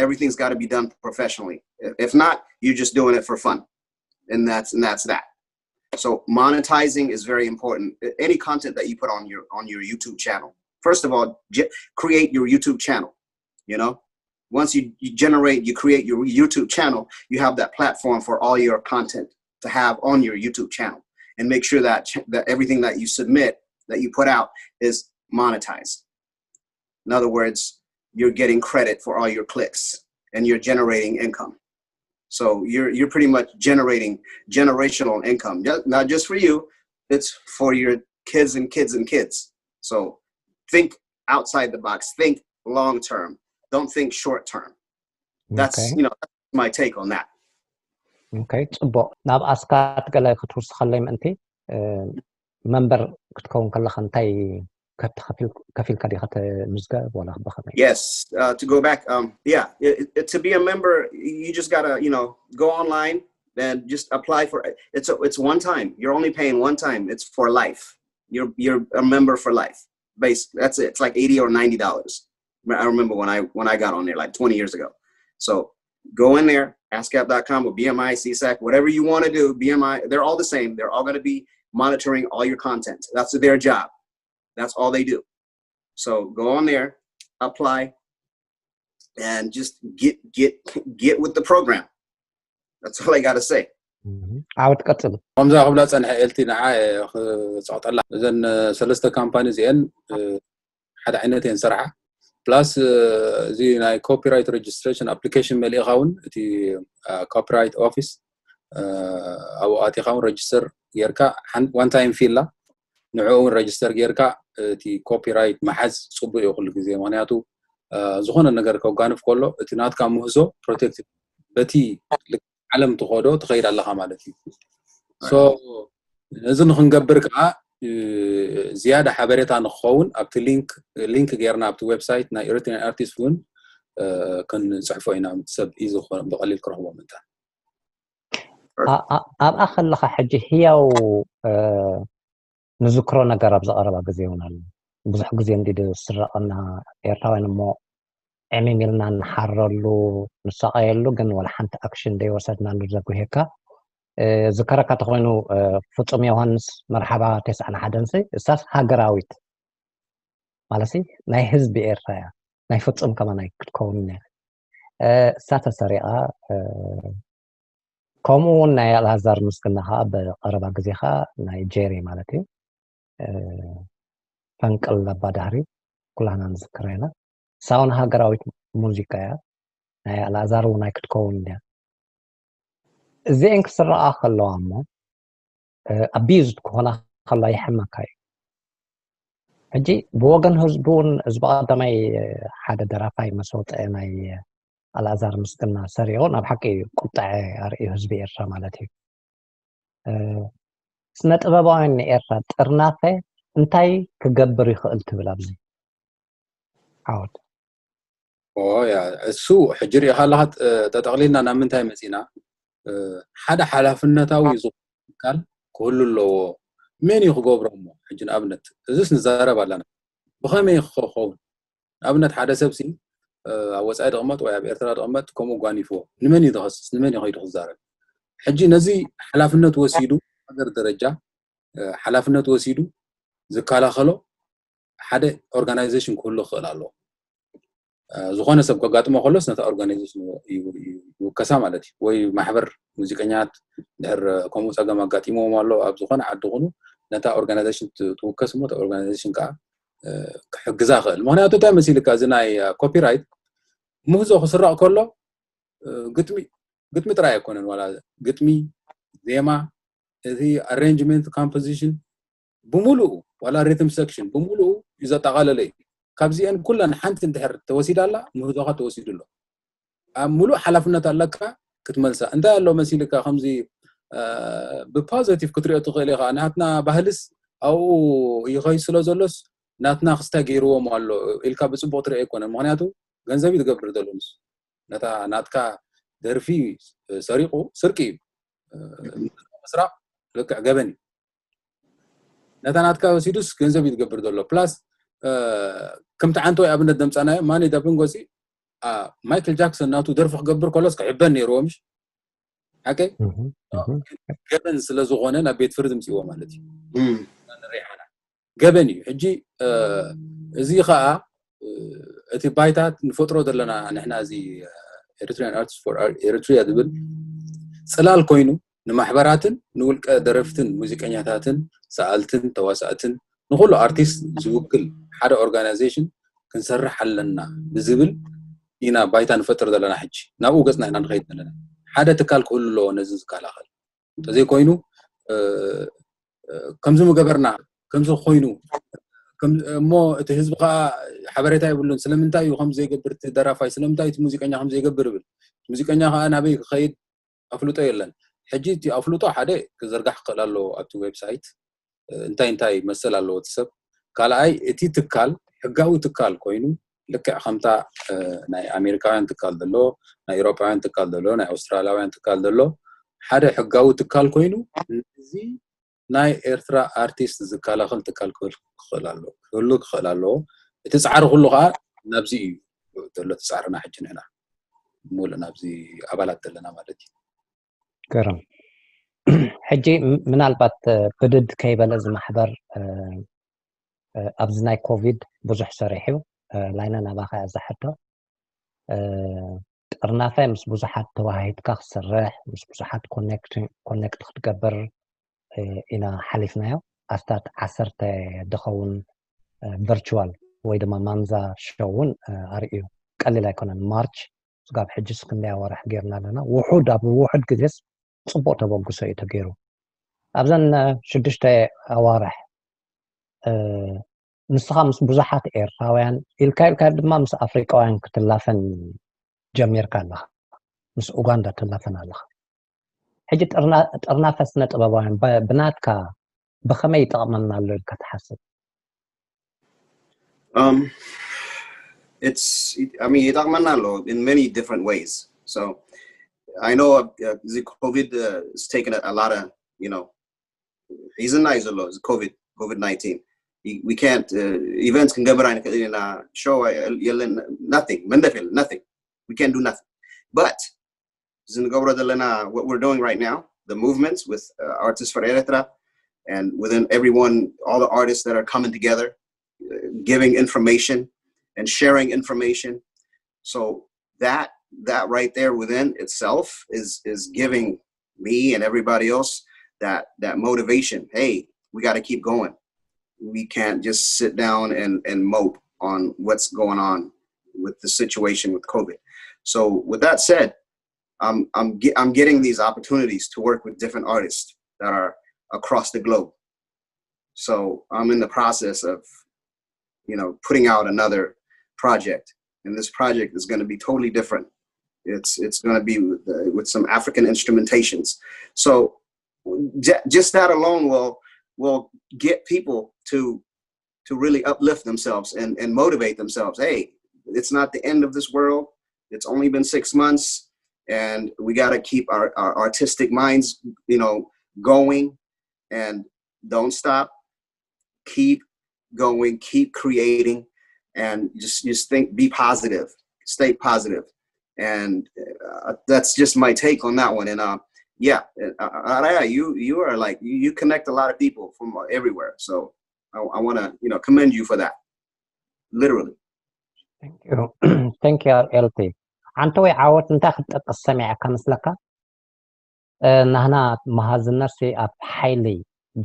everything's got to be done professionally. If not, you're just doing it for fun. And that's, and that's that. So monetizing is very important. Any content that you put on your, on your YouTube channel, first of all, create your YouTube channel. You know, once you, you generate, you create your YouTube channel, you have that platform for all your content to have on your YouTube channel, and make sure that that everything that you submit, that you put out, is monetized. In other words, you're getting credit for all your clicks and you're generating income. So you're you're pretty much generating generational income. Not just for you, it's for your kids and kids and kids. So think outside the box, think long term. Don't think short term. That's okay. You know, that's my take on that. Okay, ጽቡቕ። ናብ ኣስካት ገለ ክትውስኸለይ ምእንቲ፣ መንበር ክትከውን ከለኻ እንታይ ከፊልካ ዲኻ ትምዝገብ ወላ ብኸመይ? Yes, uh, to go back, um, yeah, it, it, to be a member, you just gotta, you know, go online and just apply for it. It's a, it's one time. You're only paying one time. It's for life. You're you're a member for life. Base. That's it. It's like eighty or ninety dollars. I remember when I when I got on there like twenty years ago. So go in there, ASCAP dot com or B M I, C SAC, whatever you want to do, B M I, they're all the same. They're all going to be monitoring all your content. That's their job. That's all they do. So go on there, apply, and just get get get with the program. That's all I got to say. ዓወት ቀጽሉ። ከምዛ ክብላ ጸንሐ ኤልቲ ንዓ ክጸቕጠላ እዘን ሰለስተ ካምፓኒ እዚአን ሓደ ዓይነት እየን ስርሓ plus እዚ ናይ copyright registration application መሊእኻ እውን እቲ copyright office ኣብኡ ኣቲኻ እውን register ጌርካ one time fee ኣላ ንዕኡ እውን register ጌርካ እቲ copyright ምሓዝ ፅቡቅ እዩ ኩሉ ግዜ ምክንያቱ ዝኾነ ነገር ከጓንፍ ከሎ እቲ ናትካ ምህዞ protect በቲ ዓለም ትኸዶ ትኸይድ ኣለኻ ማለት እዩ so ነዚ ንክንገብር ከዓ ዝያዳ ሓበሬታ ንክኸውን ኣብቲ link link ጌርና ኣብቲ website ናይ Eritrean artist እውን ክንፅሕፎ ኢና ሰብ እዩ ዝኾነ ብቐሊል ክረኽቦ ምንታ ኣብኣ ከለኻ ሕጂ ህያው ንዝክሮ ነገር ኣብ ዝቐረባ ግዜ እውን ኣሎ ብዙሕ ግዜ እንዲ ዝስረቐና ኤርትራውያን እሞ ዕሚም ኢልና ንሓረሉ ንሳቐየሉ ግን ወላ ሓንቲ action ዘይወሰድናሉ ዘጉሄካ ዝከረካ ተኮይኑ ፍጹም ዮሃንስ መርሓባ ተስዓን ሓደን ሲ እሳስ ሃገራዊት ማለት ናይ ህዝቢ ኤርትራ እያ ናይ ፍጹም ከማናይ ክትከውን እያ እሳ ተሰሪቓ ከምኡ እውን ናይ ኣልኣዛር ምስግና ከዓ ብቀረባ ግዜ ከዓ ናይ ጄሪ ማለት እዩ ፈንቅል ኣባዳህሪ ኩላህና ንዝክራ ኢና ሳውን ሃገራዊት ሙዚቃ እያ ናይ ኣልኣዛር እውን ኣይክትከውን እያ እዚአን ክስረቃ ከለዋ እሞ abused ክኾና ከላ ይሕመካ እዩ ሕጂ ብወገን ህዝቡ እውን ህዝቢ ቀዳማይ ሓደ ደራፋይ መሰውፀ ናይ ኣልኣዛር ምስግና ሰሪዑ ናብ ሓቂ እዩ ቁጣዐ ኣርእዩ ህዝቢ ኤርትራ ማለት እዩ ስነ ጥበባውያን ንኤርትራ ጥርናፈ እንታይ ክገብር ይኽእል ትብል ኣብዚ ዓወት ያ እሱ ሕጂ ሪኢኻ ኣለኻ ጠጠቕሊልና ናብ ምንታይ መፂና ሓደ ሓላፍነታዊ ዝኾነ ትካል ክህሉ ኣለዎ መን እዩ ክገብሮ እሞ ሕጂ ንኣብነት እዚስ ንዛረብ ኣለና ብኸመይ ክኸውን ንኣብነት ሓደ ሰብሲ ኣብ ወፃኢ ድቕመጥ ወይ ኣብ ኤርትራ ድቕመጥ ከምኡ ጓኒፍዎ ንመን እዩ ዝኸስስ ንመን እዩ ከይዱ ክዛረብ ሕጂ ነዚ ሓላፍነት ወሲዱ ሃገር ደረጃ ሓላፍነት ወሲዱ ዝከላኸሎ ሓደ organization ክህሉ ክኽእል ኣለዎ ዝኾነ ሰብ ከጋጥሞ ከሎስ ነታ organization ይውከሳ ማለት እዩ ወይ ማሕበር ሙዚቀኛት ድሕር ከምኡ ፀገም ኣጋጢሞዎም ኣሎ ኣብ ዝኾነ ዓዲ ኩኑ ነታ organization ትውከስ እሞ organization ከዓ ክሕግዛ ክእል ምክንያቱ እንታይ መሲልካ እዚ ናይ copyright ምህዞ ክስረቕ ከሎ ግጥሚ ግጥሚ ጥራይ ኣይኮነን ዋላ ግጥሚ ዜማ እቲ arrangement composition ብምሉኡ ዋላ rhythm section ብምሉኡ እዩ ዘጠቓለለ እዩ ካብዚአን ኩለን ሓንቲ እንድሕር ተወሲዳ ኣላ ምህዞኻ ተወሲዱ ኣሎ ኣብ ሙሉእ ሓላፍነት ኣለካ ክትመልሳ እንታይ ኣሎ መሲልካ ከምዚ ብpositive ክትሪኦ ትኽእል ኢኻ ናትና ባህልስ ኣብኡ ይኸይ ስለ ዘሎስ ናትና ክስታይ ገይርዎም ኣሎ ኢልካ ብፅቡቅ ትሪኦ ኣይኮነን ምክንያቱ ገንዘብ እዩ ትገብር ዘሎ ንሱ ነታ ናትካ ደርፊ ሰሪቁ ስርቂ እዩ ምስራቅ ልክዕ ገበን እዩ ነታ ናትካ ወሲዱስ ገንዘብ እዩ ትገብር ዘሎ plus ከምቲ ዓንተወይ ኣብነት ደምፃናዮ ማኒ ዳብንጎ ሲ ማይክል ጃክሰን ናቱ ደርፊ ክገብር ከሎስ ክሕበን ነይርዎ፣ ምሽ ሓቀይ? ገበን ስለ ዝኾነ ናብ ቤት ፍርዲ ምፅዎ ማለት እዩ። ንሪሓና ገበን እዩ። ሕጂ እዚ ከዓ እቲ ባይታት ንፈጥሮ ዘለና ንሕና እዚ Eritrean Artists for Eritrea ዝብል ፅላል ኮይኑ ንማሕበራትን ንውልቀ ደረፍትን ሙዚቀኛታትን ሰኣልትን ተዋሳእትን ንኩሉ ኣርቲስት ዝውክል ሓደ ኦርጋናይዜሽን ክንሰርሕ ኣለና ብዝብል ኢና ባይታ ንፈጥር ዘለና። ሕጂ ናብኡ ገፅና ኢና ንኸይድ ዘለና። ሓደ ትካል ክህሉ ኣለዎ ነዚ ዝከላኸል። እንተዘይኮይኑ ከምዚ ምገበርና ከምዚ ኮይኑ እሞ እቲ ህዝቢ ከዓ ሓበሬታ የብሉን። ስለምንታይ እዩ ከም ዘይገብር እቲ ደራፋይ፣ ስለምንታይ እቲ ሙዚቀኛ ከም ዘይገብር ይብል። ሙዚቀኛ ከዓ ናበይ ክኸይድ ኣፍልጦ የለን። ሕጂ እቲ ኣፍልጦ ሓደ ክዝርጋሕ ክኽእል ኣለዎ ኣብቲ ዌብሳይት፣ እንታይ እንታይ መሰል ኣለዎ እቲ ሰብ። ካልኣይ እቲ ትካል ሕጋዊ ትካል ኮይኑ ልክዕ ከምታ ናይ ኣሜሪካውያን ትካል ዘሎ፣ ናይ ኤውሮጳውያን ትካል ዘሎ፣ ናይ ኣውስትራሊያውያን ትካል ዘሎ ሓደ ሕጋዊ ትካል ኮይኑ እዚ ናይ ኤርትራ ኣርቲስት ዝከላኸል ትካል ክህሉ ክኽእል ኣለዎ፣ ክህሉ ክኽእል ኣለዎ። እቲ ፃዕሪ ኩሉ ከዓ ናብዚ እዩ ዘሎ። እቲ ፃዕርና ሕጂ ንሕና ሙሉእ ናብዚ ኣባላት ዘለና ማለት እዩ። ገርም። ሕጂ ምናልባት ብድድ ከይበለ እዚ ማሕበር ኣብዚ ናይ ኮቪድ ብዙሕ ሰሪሑ። ላይነ ናባኻ እያ ዝሕቶ። ጥርናፈ ምስ ብዙሓት ተዋሂድካ ክትሰርሕ፣ ምስ ብዙሓት ኮኔክት ክትገብር ኢና ሓሊፍናዮ። ኣስታት ዓሰርተ ድኸውን ቨርቹዋል ወይ ድማ ማንዛ ሾው እውን ኣርእዩ። ቀሊል ኣይኮነን። ማርች ስጋብ ሕጅስ ክንደይ ኣዋርሕ ጌርና ኣለና። ውሑድ ኣብ ውሑድ ግዜስ ፅቡቅ ተበግሶ እዩ ተገይሩ። ኣብዘን ሽዱሽተ ኣዋርሕ ንስኻ ምስ ብዙሓት ኤርትራውያን ኢልካ ኢልካ ድማ ምስ ኣፍሪቃውያን ክትላፈን ጀሚርካ ኣለኻ። ምስ ኡጋንዳ ትላፈን ኣለኻ። ሕጂ ጥርናፈ ስነ ጥበባውያን ብናትካ ብኸመይ ይጠቕመና ኣሎ ኢልካ ትሓስብ? Um, it's, I mean, ይጠቕመና ኣሎ in many different ways. So I know uh, the COVID uh, has taken a, a lot of, you know, reason is a lot, COVID, COVID nineteen. We can't uh, events ክንገብር ኣይንኽእል ኢና፣ show የለን፣ nothing፣ መንደፍ የለን፣ nothing. We can't do nothing. But ዝንገብሮ ዘለና, what we're doing right now, the movements with uh, Artists for Eritrea, and within everyone, all the artists that are coming together, uh, giving information and sharing information. So that that right there within itself is is giving me and everybody else that that motivation. Hey, we got to keep going. We can't just sit down and and mope on what's going on with the situation with COVID. So with that said, I'm I'm get, I'm getting these opportunities to work with different artists that are across the globe. So I'm in the process of, you know, putting out another project, and this project is going to be totally different. It's it's going to be with, uh, with some African instrumentations. So j- just that alone will will get people to to really uplift themselves and and motivate themselves. Hey, it's not the end of this world. It's only been six months, and we got to keep our, our artistic minds, you know, going, and don't stop. Keep going, keep creating, and just just think, be positive, stay positive, and uh, that's just my take on that one. And uh, yeah, uh, Araya, you you are like you, you connect a lot of people from everywhere, so I, I want to you know commend you for that, literally. Thank you. Thank you, L T. ሓንቲ ወይ ዓወት እንታይ ክትጠቅስ ሰሚዐካ መስለካ? ናህና መሃዝነትሲ ኣብ ሓይሊ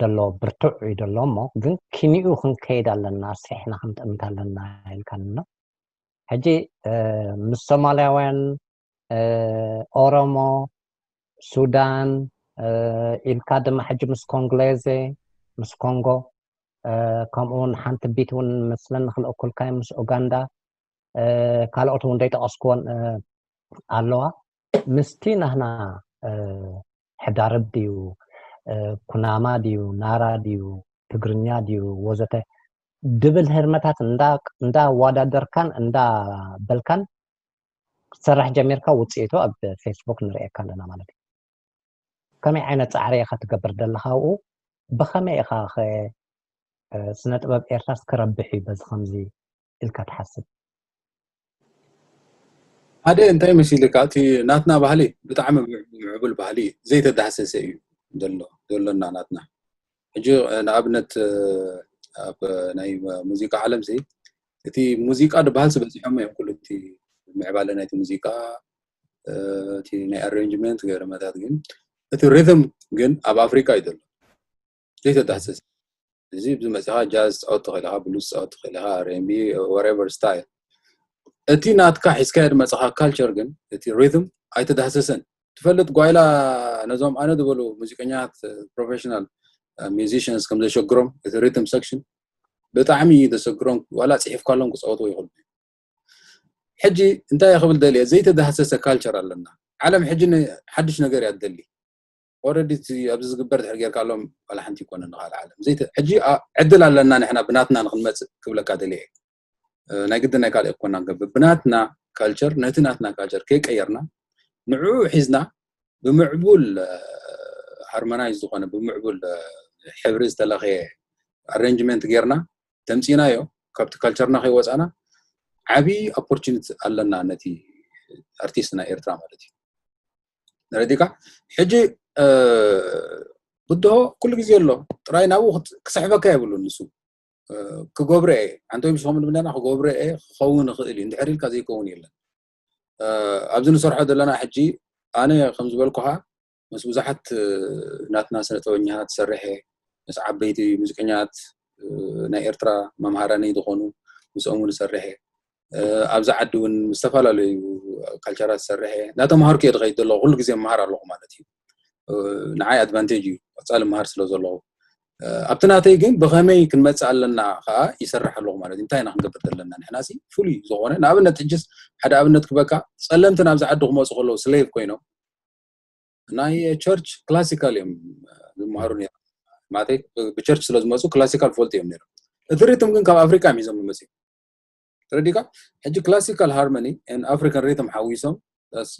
ደሎ ብርቱዕ እዩ ደሎ እሞ ግን ኪንኡ ክንከይድ ኣለና፣ ኣስሒሕና ክንጥምት ኣለና ኢልካንና። ሕጂ ምስ ሶማልያውያን፣ ኦሮሞ፣ ሱዳን ኢልካ ድማ ሕጂ ምስ ኮንግሌዜ፣ ምስ ኮንጎ፣ ከምኡ እውን ሓንቲ ቢት እውን መስለኒ ክልእኩልካ ምስ ኡጋንዳ፣ ካልኦት እውን ዘይጠቐስኩዎን ኣለዋ። ምስቲ ናህና ሕዳርብ ድዩ፣ ኩናማ ድዩ፣ ናራ ድዩ፣ ትግርኛ ድዩ ወዘተ ድብል ህርመታት እንዳዋዳደርካን እንዳበልካን ክትሰርሕ ጀሚርካ ውፅኢቱ ኣብ ፌስቡክ ንርእየካ ኣለና ማለት እዩ። ከመይ ዓይነት ፃዕሪ ኢኻ ትገብር ዘለኻ ኣብኡ? ብኸመይ ኢኻ ኸ ስነ ጥበብ ኤርትራስ ክረብሕ እዩ በዚ ከምዚ ኢልካ ትሓስብ? ሓደ እንታይ መሲልካ፣ እቲ ናትና ባህሊ ብጣዕሚ ምዕቡል ባህሊ እዩ፣ ዘይተዳህሰሰ እዩ ዘሎ ዘሎና ናትና። ሕጂ ንኣብነት ኣብ ናይ ሙዚቃ ዓለም ሲ፣ እቲ ሙዚቃ ዝበሃል ዝበዚሖም እዮም፣ ኩሉ እቲ ምዕባለ ናይቲ ሙዚቃ፣ እቲ ናይ ኣሬንጅመንት ገረመታት፣ ግን እቲ ሪትም ግን ኣብ ኣፍሪካ እዩ ዘሎ ዘይተዳህሰሰ። እዚ ብዝመፅኻ ጃዝ ትፃወት ትኽእል ኢኻ፣ ብሉዝ ትፃወት ትኽእል ኢኻ፣ ሬንቢ፣ whatever style። እቲ ናትካ ሒዝካዮ ዝመፅኻ ካልቸር ግን፣ እቲ ሪትም ኣይተዳህሰሰን። ትፈልጥ ጓይላ ነዞም ኣነ ዝበሉ ሙዚቀኛት፣ ፕሮፌሽናል ሚዚሽንስ ከም ዘሸግሮም፣ እቲ ሪትም ሰክሽን ብጣዕሚ እዩ ዘሸግሮም። ዋላ ፅሒፍካሎም ክፃወትዎ ይኽእሉ። ሕጂ እንታይ ክብል ደልየ፣ ዘይተዳህሰሰ ካልቸር ኣለና። ዓለም ሕጂ ሓድሽ ነገር እያ ትደሊ። ኦረዲ ኣብዚ ዝግበር ድሕር ጌርካሎም ዋላ ሓንቲ ይኮነ ንካል ዓለም ዘይተ ሕጂ ዕድል ኣለና ንሕና ብናትና ንክንመፅእ ክብለካ ደልየ። ናይ ግድን ናይ ካልእ ኮና ንገብር፣ ብናትና ካልቸር፣ ነቲ ናትና ካልቸር ከይቀየርና፣ ንዕኡ ሒዝና ብምዕቡል ሃርሞናይዝ ዝኾነ፣ ብምዕቡል ሕብሪ ዝተለኸየ ኣሬንጅመንት ጌርና ተምፂናዮ፣ ካብቲ ካልቸርና ከይወፃና ዓብዪ ኦፖርቹኒቲ ኣለና ነቲ ኣርቲስት ናይ ኤርትራ ማለት እዩ። ረዲካ ሕጂ ብድሆ ኩሉ ግዜ ኣሎ፣ ጥራይ ናብኡ ክስሕበካ የብሉ። ንሱ ክገብረ እየ፣ ኣንተ ምስ ከምኡ ንብለና ክገብረ እየ፣ ክኸውን ይኽእል እዩ፣ እንድሕር ኢልካ ዘይከውን የለን። ኣብዚ ንሰርሖ ዘለና ሕጂ ኣነ ከም ዝበልኩኻ ምስ ብዙሓት ናትና ስነ ጥበበኛታት ዝሰርሐ፣ ምስ ዓበይቲ ሙዚቀኛት ናይ ኤርትራ መምሃራኒ ዝኾኑ ምስኦም እውን ዝሰርሐ፣ ኣብዚ ዓዲ እውን ምስ ዝተፈላለዩ ካልቸራት ዝሰርሐ እናተምሃርኩ እየ ዝኸይድ ዘለኹ። ኩሉ ግዜ መምሃር ኣለኹ ማለት እዩ። ንዓይ ኣድቫንቴጅ እዩ፣ ቀፃሊ መሃር ስለ ዘለኹ። ኣብቲ ናተይ ግን ብኸመይ ክንመፅእ ኣለና ከዓ ይሰርሕ ኣለኹ ማለት እዩ። እንታይ ኢና ክንገብር ዘለና ንሕና ሲ ፍሉይ ዝኾነ፣ ንኣብነት ሕጅስ ሓደ ኣብነት ክበካ፣ ፀለምቲ ናብዚ ዓዲ ክመፁ ከለዉ ስሌቭ ኮይኖም ናይ ቸርች ክላሲካል እዮም ዝመሃሩ ነይሮም። ማለተይ ብቸርች ስለ ዝመፁ ክላሲካል ፈልጡ እዮም ነይሮም። እቲ ሪትም ግን ካብ ኣፍሪካ እዮም ሒዞም መፅኦም። ተረዲካ? ሕጂ ክላሲካል ሃርሞኒ ን ኣፍሪካን ሪትም ሓዊሶም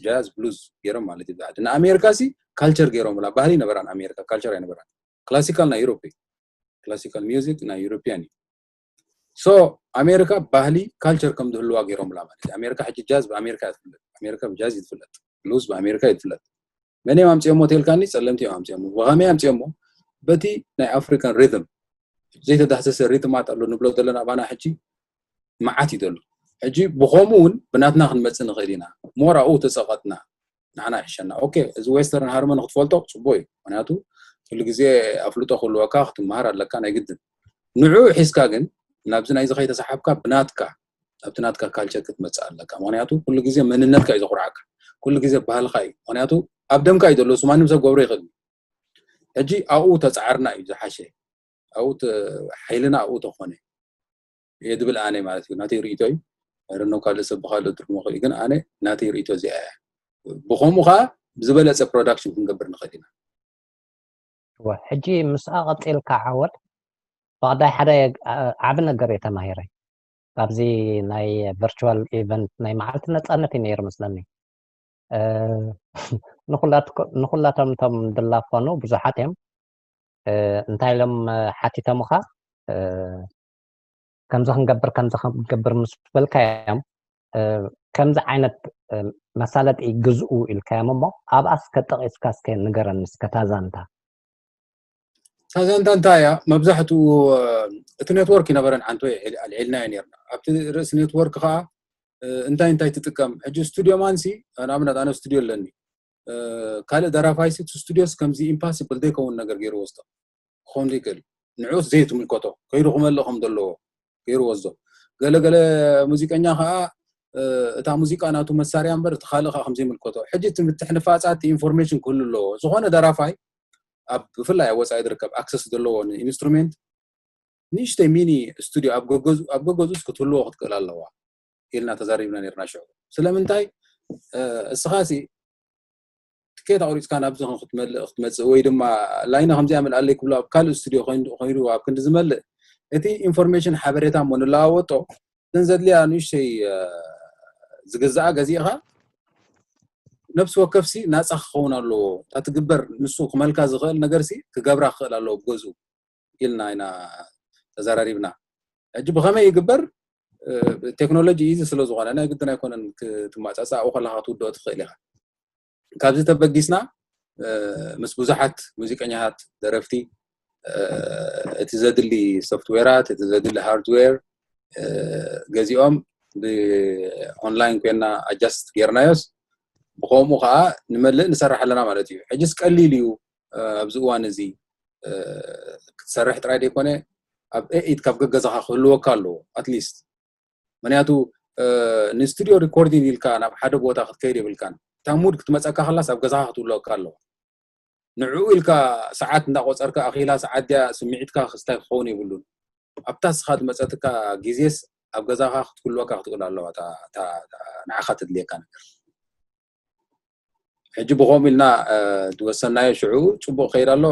ጃዝ ብሉዝ ገይሮም ማለት እዩ። ንኣሜሪካ ሲ ካልቸር ገይሮምላ፣ ባህሊ ነበራን ኣሜሪካ ካልቸር ኣይነበራን። ክላሲካል ናይ ዩሮፕ እዩ። ክላሲካል ሚውዚክ ናይ ዩሮፒያን እዩ። ሶ ኣሜሪካ ባህሊ ካልቸር ከም ዝህልዋ ገይሮምላ ማለት እዩ። ኣሜሪካ ሕጂ ጃዝ ብኣሜሪካ እያ ትፍለጥ፣ ኣሜሪካ ብጃዝ እዩ ትፍለጥ፣ ብሉዝ ብኣሜሪካ እዩ ትፍለጥ። መን እዮም ኣምፅኦሞ ተልካኒ? ፀለምቲ እዮም ኣምፅኦሞ። ብኸመይ ኣምፅኦሞ? በቲ ናይ ኣፍሪካን ሪትም፣ ዘይተዳህሰሰ ሪትማት ኣሎ ንብሎ ዘለና ኣባና ሕጂ መዓት እዩ ዘሎ። ሕጂ ብኸምኡ እውን ብናትና ክንመፅእ ንኽእል ኢና። ሞር ኣብኡ ተፀቐጥና ንዓና ይሕሸና። ኦኬ፣ እዚ ዌስተርን ሃርሞኒ ክትፈልጦ ፅቡቅ እዩ፣ ምክንያቱ ኩሉ ግዜ ኣፍልጦ ክህልወካ ክትመሃር ኣለካ ናይ ግድን። ንዕኡ ሒዝካ ግን ናብዚ ናይዚ ከይተሰሓብካ ብናትካ፣ ኣብቲ ናትካ ካልቸር ክትመፅእ ኣለካ፣ ምክንያቱ ኩሉ ግዜ መንነትካ እዩ ዘኩርዓካ፣ ኩሉ ግዜ ባህልካ እዩ፣ ምክንያቱ ኣብ ደምካ እዩ ዘሎ፣ እሱ ማንም ሰብ ገብሮ ይኽእል እዩ። ሕጂ ኣብኡ ተፃዓርና እዩ ዝሓሸ፣ ኣብኡ ሓይልና ኣብኡ ተኾነ እየ ዝብል ኣነ ማለት እዩ። ናተይ ርእይቶ እዩ። ረኖ ካልእ ሰብ ብካልእ ትርጉሞ ክእል፣ ግን ኣነ ናተይ ርእይቶ እዚኣ እያ። ብከምኡ ከዓ ዝበለፀ ፕሮዳክሽን ክንገብር ንኽእል ኢና። ሕጂ ምስኣ ቀፂልካ ዓወት፣ ብቐዳይ ሓደ ዓቢ ነገር እየ ተማሂረ። ኣብዚ ናይ ቨርቹዋል ኢቨንት ናይ መዓልቲ ነፃነት እዩ ነይሩ መስለኒ። ንኩላቶም እቶም ድላፎኑ ብዙሓት እዮም። እንታይ ኢሎም ሓቲቶምኻ? ከምዚ ክንገብር ከምዚ ክንገብር ምስ በልካዮም፣ ከምዚ ዓይነት መሳለጢ ግዝኡ ኢልካዮም እሞ ኣብኣስ ከጠቂስካ እስከ ንገረኒ እስከ ታዛንታ። ታዛንታ እንታይ እያ? መብዛሕትኡ እቲ ኔትወርክ ይነበረን ዓንቶ ኣልዒልናዮ ነርና። ኣብቲ ርእሲ ኔትወርክ ከዓ እንታይ እንታይ ትጥቀም? ሕጂ ስቱዲዮ ማንሲ ንኣብነት ኣነ ስቱዲዮ ኣለኒ። ካልእ ደራፋይሲ እቲ ስቱዲዮስ ከምዚ ኢምፓስብል ዘይከውን ነገር ገይርዎ ዝጠ ክኸውን ዘይክእል፣ ንዑስ ዘይትምልከቶ ከይዱ ክመልእ ከም ዘለዎ ገይርዎ። እዞ ገለገለ ሙዚቀኛ ከዓ እታ ሙዚቃ ናቱ መሳርያ እምበር እቲ ካልእ ከዓ ከምዘይምልከቶ። ሕጂ እቲ ምትሕንፋፃት ኢንፎርሜሽን ክህሉ ኣለዎ። ዝኾነ ደራፋይ ኣብ ብፍላይ ኣብ ወፃኢ ዝርከብ ኣክሰስ ዘለዎ ንኢንስትሩሜንት ንእሽተይ ሚኒ ስቱዲዮ ኣብ ገገዝኡስ ክትህልዎ ክትክእል ኣለዋ ኢልና ተዛሪብና ነርና ሽዑ። ስለምንታይ እስኻሲ ትኬት ኣቁሪፅካ ናብዚ ክትመልእ ክትመፅእ ወይ ድማ ላይነ ከምዚኣ መልኣለይ ክብሎ ኣብ ካልእ ስቱዲዮ ኮይኑ ኣብ ክንዲ ዝመልእ እቲ ኢንፎርሜሽን ሓበሬታ እሞ ንለዋወጦ እተን ዘድልያ ንእሽተይ ዝግዛኣ ገዚእኻ ነብሲ ወከፍሲ ናፃ ክኸውን ኣለዎ። እታ ትግበር ንሱ ክመልካ ዝኽእል ነገርሲ ክገብራ ክኽእል ኣለዎ ብገዝኡ ኢልና ኢና ተዘራሪብና። ሕጂ ብኸመይ ይግበር? ቴክኖሎጂ ኢዚ ስለ ዝኾነ ናይ ግድን ኣይኮነን ክትማፃፃ ኣብኡ ከለካ ክትውድኦ ትኽእል ኢኻ። ካብዚ ተበጊስና ምስ ብዙሓት ሙዚቀኛታት፣ ደረፍቲ፣ እቲ ዘድሊ ሶፍትዌራት፣ እቲ ዘድሊ ሃርድዌር ገዚኦም ብኦንላይን ኮይና ኣጃስት ጌርናዮስ፣ ብከምኡ ከዓ ንመልእ ንሰርሕ ኣለና ማለት እዩ። ሕጅስ ቀሊል እዩ ኣብዚ እዋን እዚ ክትሰርሕ ጥራይ ዘይኮነ ኣብ ኤኢት ካብ ገገዛኻ ክህልወካ ኣለዎ ኣትሊስት። ምክንያቱ ንስቱዲዮ ሪኮርዲንግ ኢልካ ናብ ሓደ ቦታ ክትከይድ የብልካን። እታ ሙድ ክትመፀካ ከላስ ኣብ ገዛኻ ክትህልወካ ኣለዋ። ንዕኡ ኢልካ ሰዓት እንዳቆፀርካ ኣኺላ ሰዓት ድያ ስምዒትካ ክስታይ ክኸውን የብሉን። ኣብታ ስኻ ዝመፀትካ ግዜስ ኣብ ገዛኻ ክትህልወካ ክትኽእል ኣለዋ ንዓኻ ትድልየካ ነገር። ሕጂ ብኸምኡ ኢልና ዝወሰናዮ ሽዑ ፅቡቕ ከይድ ኣሎ።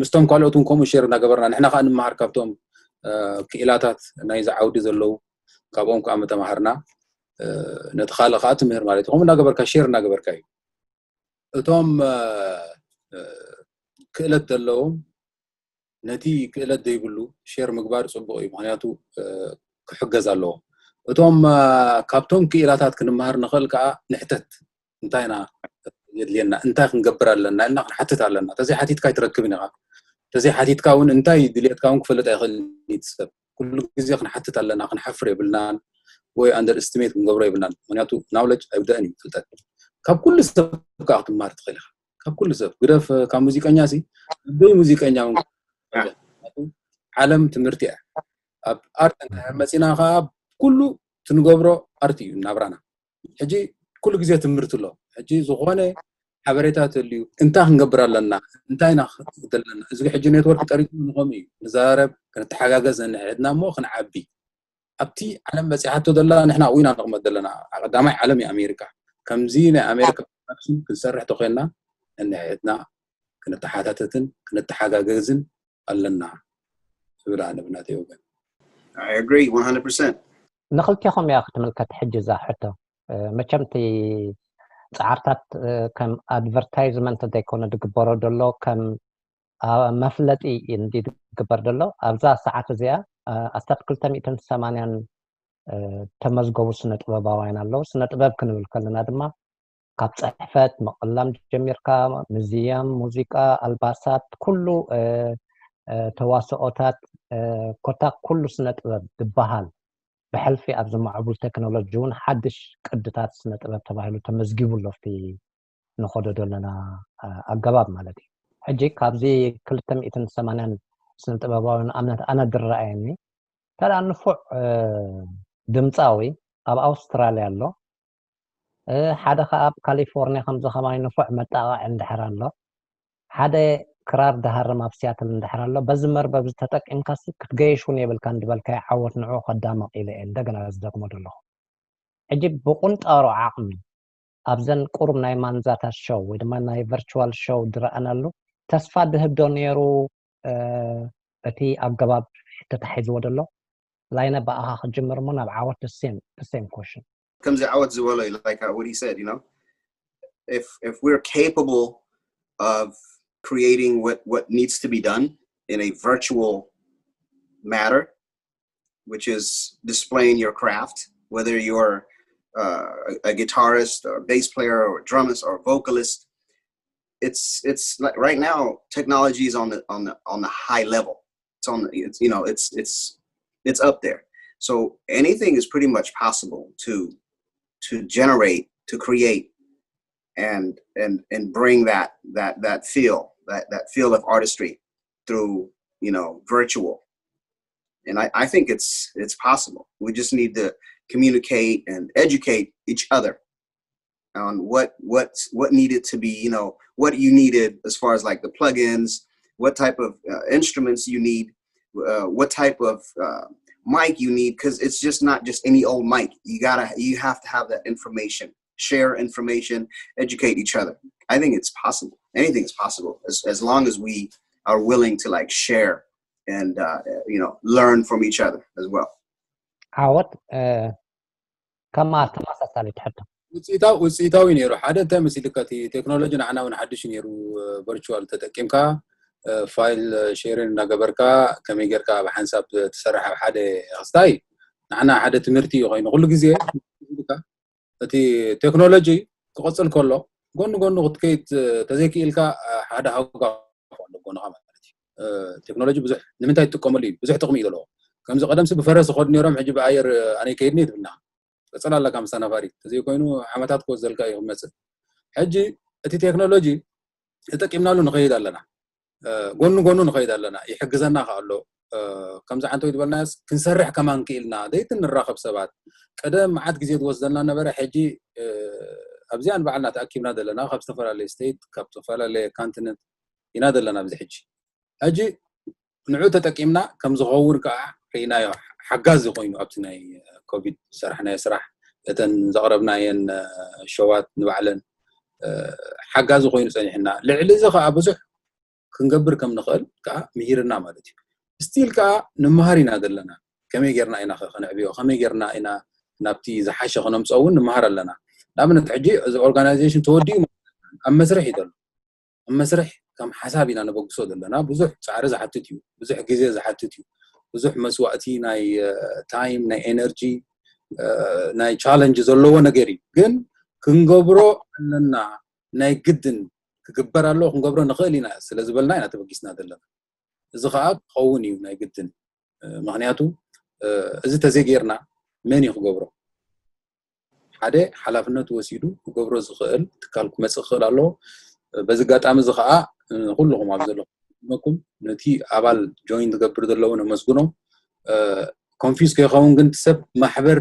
ምስቶም ካልኦት እውን ከምኡ ሼር እናገበርና ንሕና ከዓ ንምሃር ካብቶም ክኢላታት ናይዚ ዓውዲ ዘለዉ ካብኦም ከዓ ምተማሃርና ነቲ ካልእ ከዓ ትምህር ማለት እዩ። ከምኡ እናገበርካ ሼር እናገበርካ እዩ። እቶም ክእለት ዘለዎም ነቲ ክእለት ዘይብሉ ሼር ምግባር ፅቡቕ እዩ። ምክንያቱ ክሕገዝ ኣለዎ። እቶም ካብቶም ክኢላታት ክንመሃር ንኽእል ከዓ ንሕተት እንታይና የድልየና እንታይ ክንገብር ኣለና ኢልና ክንሓትት ኣለና። ተዘይሓቲትካ ኣይትረክብን ኢኻ። ተዘይሓቲትካ እውን እንታይ ድልየትካ እውን ክፈልጥ ኣይኽእል እዩ ሰብ። ኩሉ ግዜ ክንሓትት ኣለና፣ ክንሓፍር የብልናን ወይ ኣንደር ኤስቲሜት ክንገብሮ የብልናን። ምክንያቱ ናውለጅ ኣይብደእን እዩ ፍልጠት። ካብ ኩሉ ሰብ ከዓ ክትመሃር ትኽእል ኢኻ። ካብ ኩሉ ሰብ ግደፍ ካብ ሙዚቀኛ ሲ ኣበይ ሙዚቀኛ ዓለም ትምህርቲ እያ። ኣብ ኣርት መፂና ከዓ ኩሉ ትንገብሮ ኣርት እዩ ናብራና። ሕጂ ኩሉ ግዜ ትምህርቲ ኣሎ። ሕጂ ዝኾነ ሓበሬታ ተልዩ እንታይ ክንገብር ኣለና እንታይ ኢና ዘለና። እዚ ሕጂ ኔትወርክ ቀሪቡ ንኸም እዩ ንዛረብ ክንተሓጋገዝ ነንሕድና እሞ ክንዓቢ ኣብቲ ዓለም በፂሓቶ ዘላ ንሕና ዊና ንቕመጥ ዘለና ቀዳማይ ዓለም እዩ ኣሜሪካ። ከምዚ ናይ ኣሜሪካ ፕሮዳክሽን ክንሰርሕ ተኮይና ነንሕድና ክንተሓታተትን ክንተሓጋገዝን ኣለና ዝብል ኣነ ብናተይ ወገን። I agree one hundred percent. ንክልቴኹም እያ ክትምልከት ሕጂ እዛ ሕቶ። መቸም እቲ ፃዕርታት ከም ኣድቨርታይዝመንት ዘይኮነ ዝግበሮ ዘሎ ከም መፍለጢ እንዲ ዝግበር ዘሎ ኣብዛ ሰዓት እዚኣ ኣስታት ክልተ ሚእትን ሰማንያን ተመዝገቡ ስነ ጥበባውያን ኣለዉ። ስነ ጥበብ ክንብል ከለና ድማ ካብ ፅሕፈት ምቕላም ጀሚርካ ምዝያም፣ ሙዚቃ፣ ኣልባሳት፣ ኩሉ ተዋስኦታት ኮታ ኩሉ ስነ ጥበብ ዝበሃል ብሕልፊ ኣብዚ ማዕቡል ቴክኖሎጂ እውን ሓድሽ ቅድታት ስነ ጥበብ ተባሂሉ ተመዝጊቡ ኣሎ ኣብቲ ንኸዶ ዘለና ኣገባብ ማለት እዩ። ሕጂ ካብዚ ክልተ ሚእትን ሰማንያን ስነ ጥበባውያን ኣምነት ኣነ ዝረኣየኒ ተዳ ንፉዕ ድምፃዊ ኣብ ኣውስትራልያ ኣሎ። ሓደ ከዓ ኣብ ካሊፎርኒያ ከምዚ ከማይ ንፉዕ መጣቕዕ እንድሕር ኣሎ። ሓደ ክራር ድሃርም ኣብ ሲያትል እንድሕር ኣሎ። በዚ መርበብ ዝተጠቂምካ ክትገይሽ እውን የብልካ እንድበልካዮ ዓወት ንዑ ከዳመቕ ኢለ እየ እንደገና ዝደግሞ ዘለኹ። ሕጂ ብቁንጣሮ ዓቕሚ ኣብዘን ቁሩብ ናይ ማንዛታት ሾው ወይ ድማ ናይ ቨርቹዋል ሾው ዝረኣናሉ ተስፋ ድህብ ዶ ነይሩ እቲ ኣገባብ ተታሒዝዎ ዘሎ? ላይነ ብኣኻ ክጅምር እሞ ናብ ዓወት the same question. ከምዚ ዓወት ዝበሎ like what he said, you know, if if we're capable of creating what what needs to be done in a virtual matter, which is displaying your craft, whether you're uh, a guitarist or bass player or drummist or vocalist, it's it's like right now technology is on the on the on the high level. It's on the, it's you know it's it's it's up there. So anything is pretty much possible to to generate, to create, and and and bring that that that feel that that feel of artistry through you know virtual. And I, I think it's it's possible. We just need to communicate and educate each other on what what what needed to be, you know, what you needed as far as like the plugins, what type of uh, instruments you need, uh, what type of uh, mic you need, because it's just not just any old mic. You gotta you have to have that information, share information, educate each other. I think it's possible. Anything is possible as as long as we are willing to like share and uh, you know learn from each other as well. ዓወት ከማ ተመሳሳሊ ትሕቶ ውፅኢታዊ ውፅኢታዊ ነይሩ። ሓደ እንታይ መሲልካ እቲ ቴክኖሎጂ ንዓና እውን ሓድሽ ነይሩ። ቨርቹዋል ተጠቂምካ ፋይል ሼርን እናገበርካ ከመይ ጌርካ ኣብ ሓንሳብ ትሰርሕ ኣብ ሓደ ክስታይ ንዓና ሓደ ትምህርቲ እዩ ኮይኑ ኩሉ ግዜ እቲ ቴክኖሎጂ ክቐፅል ከሎ ጎኒ ጎኑ ክትከይድ ተዘይክኢልካ ሓደ ሃጓፍ ኣሎ ጎንኻ ማለት እዩ። ቴክኖሎጂ ብዙሕ ንምንታይ ትጥቀመሉ እዩ? ብዙሕ ጥቕሚ እዩ ዘለዎ። ከምዚ ቀደምሲ ብፈረስ ይኸዱ ነይሮም፣ ሕጂ ብኣየር ኣነ ይከይድኒ ትብልና ቀፅል ኣለካ ምሳና ፋሪት ተዘይኮይኑ ዓመታት ክወዘልካ እዩ ክመፅእ። ሕጂ እቲ ቴክኖሎጂ ተጠቂምናሉ ንኸይድ ኣለና፣ ጎኑ ጎኑ ንኸይድ ኣለና፣ ይሕግዘና ከ ኣሎ። ከምዚ ዓንተው ዝበልናዮስ ክንሰርሕ ከማን ክኢልና ደይትን ንራኸብ ሰባት። ቀደም መዓት ግዜ ዝወስደልና ነበረ። ሕጂ ኣብዚኣ ንባዕልና ተኣኪብና ዘለና ካብ ዝተፈላለየ ስቴት ካብ ዝተፈላለየ ካንቲነንት ኢና ዘለና ኣብዚ ሕጂ። ሕጂ ንዑ ተጠቂምና ከም ዝኸውን ከዓ ርኢናዮ። ሓጋዚ ኮይኑ ኣብቲ ናይ ኮቪድ ዝሰራሕናዮ ስራሕ እተን ዘቕረብናየን ሸዋት ንባዕለን ሓጋዚ ኮይኑ ፀኒሕና። ልዕሊ እዚ ከዓ ብዙሕ ክንገብር ከም ንኽእል ከዓ ምሂርና ማለት እዩ። ስቲል ከዓ ንምሃር ኢና ዘለና። ከመይ ጌርና ኢና ከነዕብዮ፣ ከመይ ጌርና ኢና ናብቲ ዝሓሸ ክነምፅኦ እውን ንምሃር ኣለና። ንኣብነት ሕጂ እዚ ኦርጋናይዜሽን ተወዲኡ ኣብ መስርሕ እዩ ዘሎ። ኣብ መስርሕ ከም ሓሳብ ኢና ነበግሶ ዘለና። ብዙሕ ፃዕሪ ዝሓትት እዩ፣ ብዙሕ ግዜ ዝሓትት እዩ፣ ብዙሕ መስዋእቲ ናይ ታይም ናይ ኤነርጂ ናይ ቻለንጅ ዘለዎ ነገር እዩ። ግን ክንገብሮ ኣለና፣ ናይ ግድን ክግበር ኣለዎ፣ ክንገብሮ ንኽእል ኢና ስለ ዝበልና ኢና ተበጊስና ዘለና። እዚ ከዓ ክኸውን እዩ ናይ ግድን። ምክንያቱ እዚ ተዘይጌርና መን እዩ ክገብሮ? ሓደ ሓላፍነቱ ወሲዱ ክገብሮ ዝኽእል ትካል ክመፅእ ክኽእል ኣለዎ። በዚ ኣጋጣሚ እዚ ከዓ ንኩልኹም ኣብ ዘለኹም ነቲ ኣባል ጆይን ዝገብር ዘለዉ ነመስግኖ። ኮንፊዝ ከይኸውን ግን ሰብ ማሕበር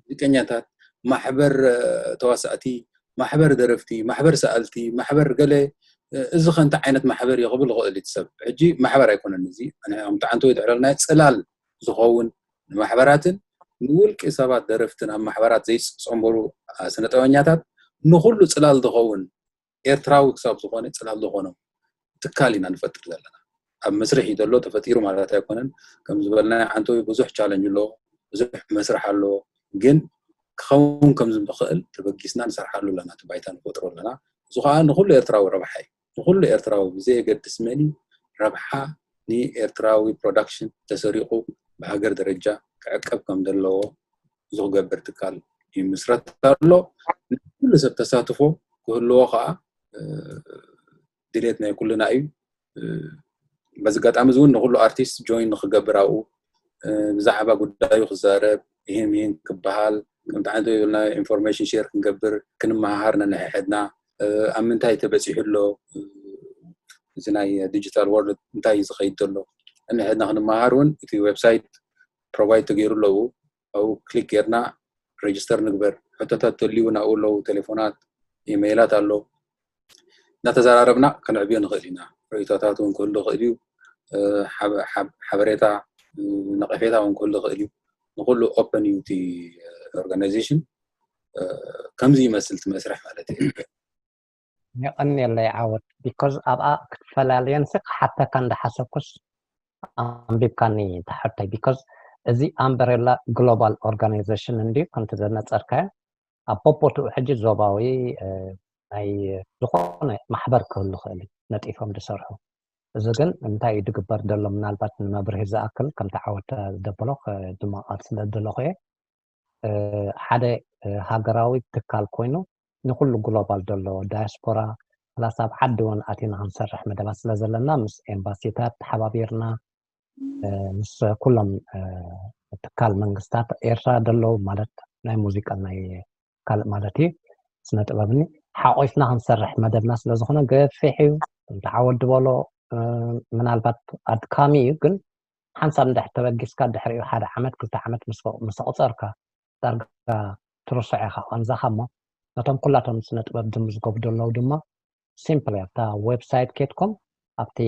ሙዚቀኛታት፣ ማሕበር ተዋሳእቲ፣ ማሕበር ደረፍቲ፣ ማሕበር ሰኣልቲ፣ ማሕበር ገለ እዚ ከ እንታይ ዓይነት ማሕበር እዩ ክብል ይኽእል እቲ ሰብ። ሕጂ ማሕበር ኣይኮነን እዚ። ንሕና ከም ተዓንቶ ይድዕረልና ጽላል ዝኸውን ንማሕበራትን ንውልቂ ሰባት ደረፍትን ኣብ ማሕበራት ዘይጸንበሩ ስነጠበኛታት ንኹሉ ጽላል ዝኸውን ኤርትራዊ ክሳብ ዝኾነ ጽላል ዝኾኖም ትካል ኢና ንፈጥር ዘለና። ኣብ መስርሕ እዩ ዘሎ፣ ተፈጢሩ ማለት ኣይኮነን። ከም ዝበልና ዓንተዊ ብዙሕ ቻለንጅ ኣሎ፣ ብዙሕ መስርሕ ኣሎ። ግን ክኸውን ከም ዝኽእል ተበጊስና ንሰርሓሉ ኣለና፣ እቲ ባይታ ንፈጥሮ ኣለና። እዚ ከዓ ንኹሉ ኤርትራዊ ረብሓ እዩ። ንኹሉ ኤርትራዊ ብዘየገድስ መን እዩ ረብሓ ንኤርትራዊ ፕሮዳክሽን ተሰሪቑ ብሃገር ደረጃ ክዕቀብ ከም ዘለዎ ዝኽገብር ትካል ይምስረት ኣሎ። ኩሉ ሰብ ተሳትፎ ክህልዎ ከዓ ድሌት ናይ ኩልና እዩ። በዚ ኣጋጣሚ እዚ እውን ንኩሉ ኣርቲስት ጆይን ንክገብር ኣብኡ ብዛዕባ ጉዳዩ ክዛረብ ይህን ይህን ክበሃል ከምቲ ዓይነት ኢንፎርሜሽን ሼር ክንገብር ክንመሃሃር ነንሕድና ኣብ ምንታይ ተበፂሑ ኣሎ እዚ ናይ ዲጂታል ወርልድ እንታይ እዩ ዝኸይድ ዘሎ ነንሕድና ክንመሃር እውን እቲ ዌብሳይት ፕሮቫይድ ተገይሩ ኣለዉ። ኣብኡ ክሊክ ጌርና ሬጅስተር ንግበር። ሕቶታት ተልዩ ናብኡ ኣለዉ፣ ቴሌፎናት፣ ኢሜይላት ኣሎ። እናተዘራረብና ከነዕብዮ ንኽእል ኢና። ርእይቶታት እውን ክህሉ ይኽእል እዩ። ሓበሬታ፣ ነቐፌታ እውን ክህሉ ይኽእል እዩ። ንኩሉ ኦፐን እዩ እቲ ኦርጋናይዜሽን። ከምዚ ይመስል እቲ መስርሕ ማለት እዩ። የቐንየለይ ዓወት ቢኮዝ ኣብኣ ክትፈላልየንሲ ክሓተካ እንዳሓሰብኩስ ኣንቢብካኒ ተሓተይ ቢኮዝ እዚ ኣምበሬላ ግሎባል ኦርጋናይዜሽን እንድዩ ከምቲ ዘነፀርካዮ ኣብ ቦቦትኡ ሕጂ ዞባዊ ናይ ዝኾነ ማሕበር ክህሉ ክእል ነጢፎም ዝሰርሑ እዚ ግን እንታይ እዩ ዝግበር ዘሎ ምናልባት ንመብርሂ ዝኣክል ከምቲ ዓወት ደበሎ ድማ ስለ ዘለኹ እየ ሓደ ሃገራዊ ትካል ኮይኑ ንኩሉ ግሎባል ዘሎ ዳያስፖራ ፕላስ ኣብ ዓዲ እውን ኣቲና ክንሰርሕ መደባት ስለ ዘለና ምስ ኤምባሲታት ተሓባቢርና ምስ ኩሎም ትካል መንግስታት ኤርትራ ደለዉ ማለት ናይ ሙዚቃ ናይ ካልእ ማለት እዩ ስነ ጥበብኒ ሓቆፍና ክንሰርሕ መደብና ስለ ዝኾነ ገፊሕ እዩ እንተዓወድ በሎ ምናልባት ኣድካሚ እዩ ግን ሓንሳብ እንድሕር ተበጊስካ ድሕሪኡ ሓደ ዓመት ክልተ ዓመት ምስ ኣቑፀርካ ዳርጋ ትርስዖ ኢኻ ቃንዛኻ እሞ ነቶም ኩላቶም ስነ ጥበብ ዝምዝገቡ ዘለዉ ድማ ሲምፕሊ ኣብታ ዌብሳይት ኬድኩም ኣብቲ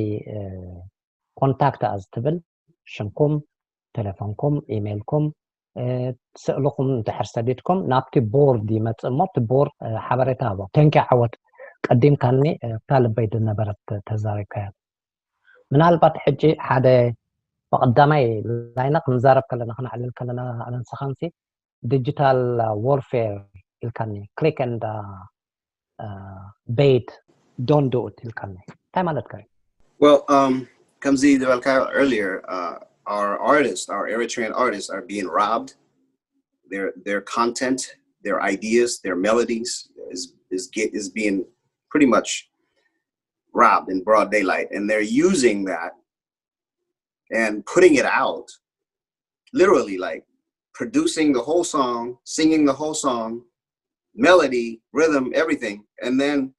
ኮንታክት ኣስ ትብል ሽምኩም ቴሌፎንኩም ኢሜይልኩም ስእልኹም እንድሕር ሰዲድኩም ናብቲ ቦርድ ይመፅእ እሞ እቲ ቦርድ ሓበሬታ ሃቦ ተንኪ ዓወት ቀዲምካኒ እታ ልበይ ዝነበረት ተዛሪብካዮ ምናልባት ሕጂ ሓደ ብቐዳማይ ላይና ክንዛረብ ከለና ክነዕልል ከለና ኣነንስኻንሲ ዲጂታል ዎርፌር ኢልካኒ ክሊክ እንዳ ቤት ዶን ዱ ኢት ኢልካኒ እንታይ ማለትካ እዩ Well, um, ከምዚ ዝበልካዮ earlier, uh, our artists, our Eritrean artists are being robbed. their their content, their ideas, their melodies is is get is being pretty much robbed in broad daylight, and they're using that and putting it out, literally, like, producing the whole song, singing the whole song, melody, rhythm, everything, and then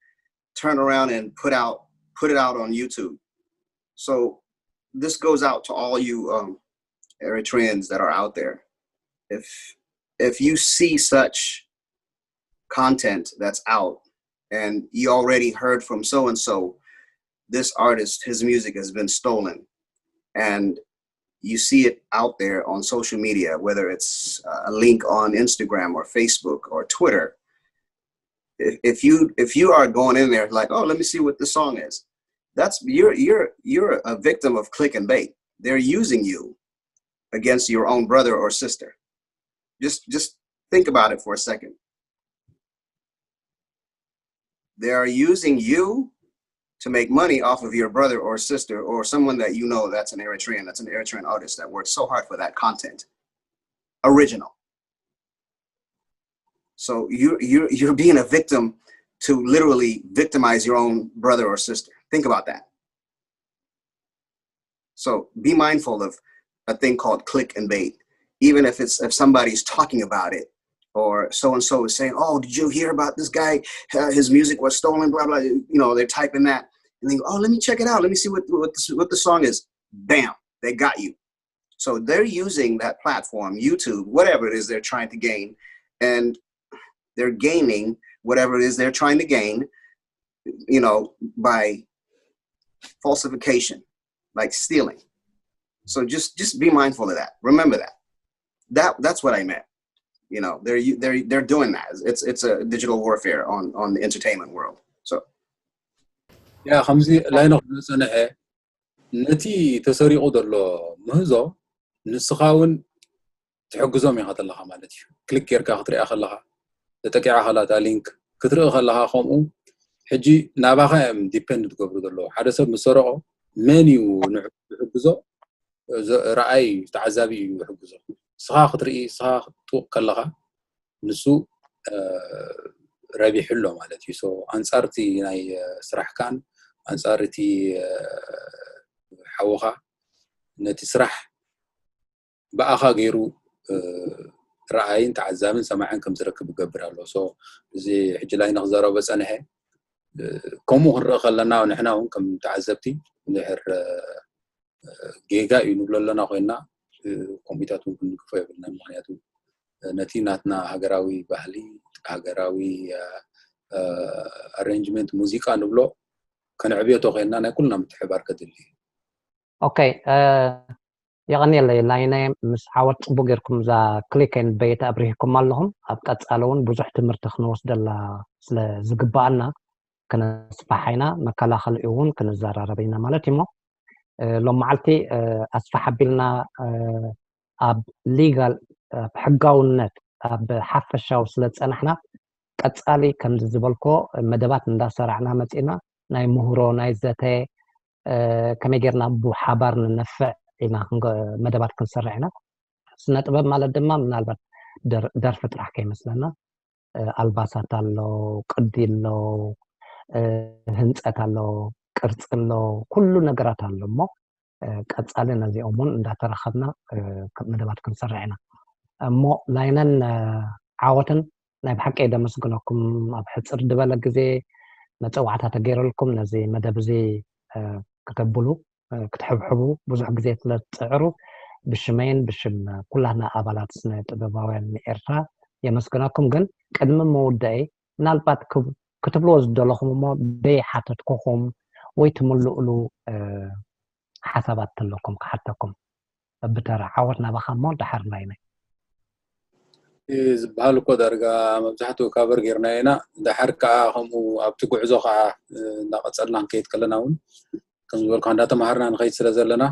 turn around and put out put it out on YouTube. So this goes out to all you um, Eritreans that are out there. If if you see such content that's out and you already heard from so and so, this artist, his music has been stolen, and you see it out there on social media, whether it's uh, a link on Instagram or Facebook or Twitter. If, if you if you are going in there like, oh, let me see what this song is, that's you're you're you're a victim of click and bait. They're using you against your own brother or sister. Just just think about it for a second. They are using you to make money off of your brother or sister or someone that you know that's an Eritrean, that's an Eritrean artist that works so hard for that content. Original. So you you you're being a victim to literally victimize your own brother or sister. Think about that. So be mindful of a thing called click and bait. Even if it's if somebody's talking about it, or so and so is saying, "Oh, did you hear about this guy? Uh, his music was stolen." Blah blah. You know, they're typing that, and they go, "Oh, let me check it out. Let me see what what the, what the song is." Bam, they got you. So they're using that platform, YouTube, whatever it is they're trying to gain, and they're gaining whatever it is they're trying to gain, you know, by falsification, like stealing. So just just be mindful of that. Remember that. That that's what I meant. You know, they're they're they're doing that. It's it's a digital warfare on on the entertainment world. So yeah, ከምዚ ላይኖክ ዝፀንሐ ነቲ ተሰሪቑ ዘሎ ምህዞ ንስኻ እውን ትሕግዞም ኢኻ ተለኻ ማለት እዩ። ክሊክ ጌርካ ክትሪኣ ከለኻ ተጠቂዓ ከላ እታ ሊንክ ክትርኢ ከለኻ ከምኡ ሕጂ ናባኻ እዮም ዲፔንድ ትገብሩ ዘለዉ። ሓደ ሰብ ምስ ሰረቆ መን እዩ ንዕኡ ዝሕግዞ? ረኣይ እዩ፣ ተዓዛቢ እዩ ዝሕግዞ። ንስኻ ክትርኢ፣ ንስኻ ክትጥውቕ ከለኻ ንሱ ረቢሑ ኣሎ ማለት እዩ። ኣንፃር እቲ ናይ ስራሕካን ኣንፃር እቲ ሓውኻ ነቲ ስራሕ ብኣኻ ገይሩ ረኣይን ተዓዛብን ሰማዕን ከም ዝረክብ ይገብር ኣሎ። እዚ ሕጂ ላይኖክ ክዛረቦ ዝፀንሐ ከምኡ ክንርኢ ከለና ንሕና እውን ከም ተዓዘብቲ እንድሕር ጌጋ እዩ ንብሎ ኣለና ኮይና ከምኡታት እውን ክንግፎ የብልናን። ምክንያቱ ነቲ ናትና ሃገራዊ ባህሊ፣ ሃገራዊ ኣሬንጅመንት ሙዚቃ ንብሎ ከነዕብዮ ተኮይንና ናይ ኩልና ምትሕባር ከድሊ እዩ። ኦኬ፣ የቐንየለይ ላይነ፣ ምስ ዓወት ፅቡቅ ጌርኩም እዛ ክሊክ ኤንድ ቤት ኣብሪህኩም ኣለኹም። ኣብ ቀፃሊ እውን ብዙሕ ትምህርቲ ክንወስደላ ስለ ዝግባኣና ክነስፋሓ ኢና፣ መከላኸሊ እውን ክንዘራረብ ኢና ማለት እዩ። እሞ ሎም መዓልቲ ኣስፋሕ ኣቢልና ኣብ ሊጋል፣ ኣብ ሕጋውነት፣ ኣብ ሓፈሻዊ ስለ ዝፀናሕና ቀፃሊ ከምዚ ዝበልኮ መደባት እንዳሰራዕና መፂና ናይ ምህሮ ናይ ዘተ ከመይ ጌርና ብሓባር ንነፍዕ ኢና መደባት ክንሰርሕ ኢና። ስነ ጥበብ ማለት ድማ ምናልባት ደርፊ ጥራሕ ከይመስለና፣ ኣልባሳት ኣሎ፣ ቅዲ ኣሎ፣ ህንፀት ኣሎ፣ ቅርፂ ኣሎ፣ ኩሉ ነገራት ኣሎ። እሞ ቀፃሊ ነዚኦም እውን እንዳተራኸብና መደባት ክንሰርሕ ኢና። እሞ ላይነን ዓወትን ናይ ብሓቂ ደመስግነኩም። ኣብ ሕፅር ዝበለ ግዜ መፀዋዕታ ተገይረልኩም ነዚ መደብ እዚ ክተብሉ ክትሕብሕቡ ብዙሕ ግዜ ስለ ትፅዕሩ ብሽመይን ብሽም ኩላትና ኣባላት ስነ ጥበባውያን ኤርትራ የመስግነኩም። ግን ቅድሚ ምውዳኤ ምናልባት ክትብልዎ ዝደለኹም እሞ ደይሓተትኩኹም ወይ ትምልእሉ ሓሳባት ተለኩም ክሓተኩም ብተራ። ዓወት ናባኻ እሞ ደሓር ላይነ። ዝበሃል እኮ ዳርጋ መብዛሕትኡ ካቨር ጌርና ኢና። ደሓር ከዓ ከምኡ ኣብቲ ጉዕዞ ከዓ እንዳቐፀልና ክንከይድ ከለና እውን ከም ዝበልኩ እንዳተምሃርና ንኸይድ ስለ ዘለና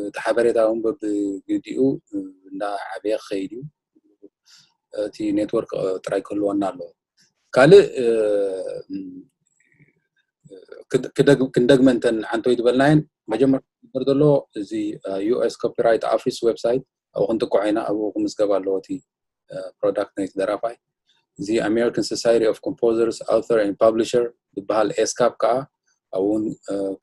እቲ ሓበሬታ እውን በብግዲኡ እንዳዓበየ ክኸይድ እዩ። እቲ ኔትወርክ ጥራይ ክህልወና ኣለዎ። ካልእ ክንደግመ እንተን ዓንቶይ ዝበልናየን መጀመርታ ዝግበር ዘሎ እዚ ዩኤስ ኮፒራይት ኦፊስ ዌብሳይት ኣብኡ ክንጥቅዖ ኢና። ኣብኡ ክምዝገብ ኣለዎ እቲ ፕሮዳክት ናይቲ ደራፋይ። እዚ American Society of Composers, Author and Publisher ዝበሃል ኤስካፕ ከዓ ኣብኡ እውን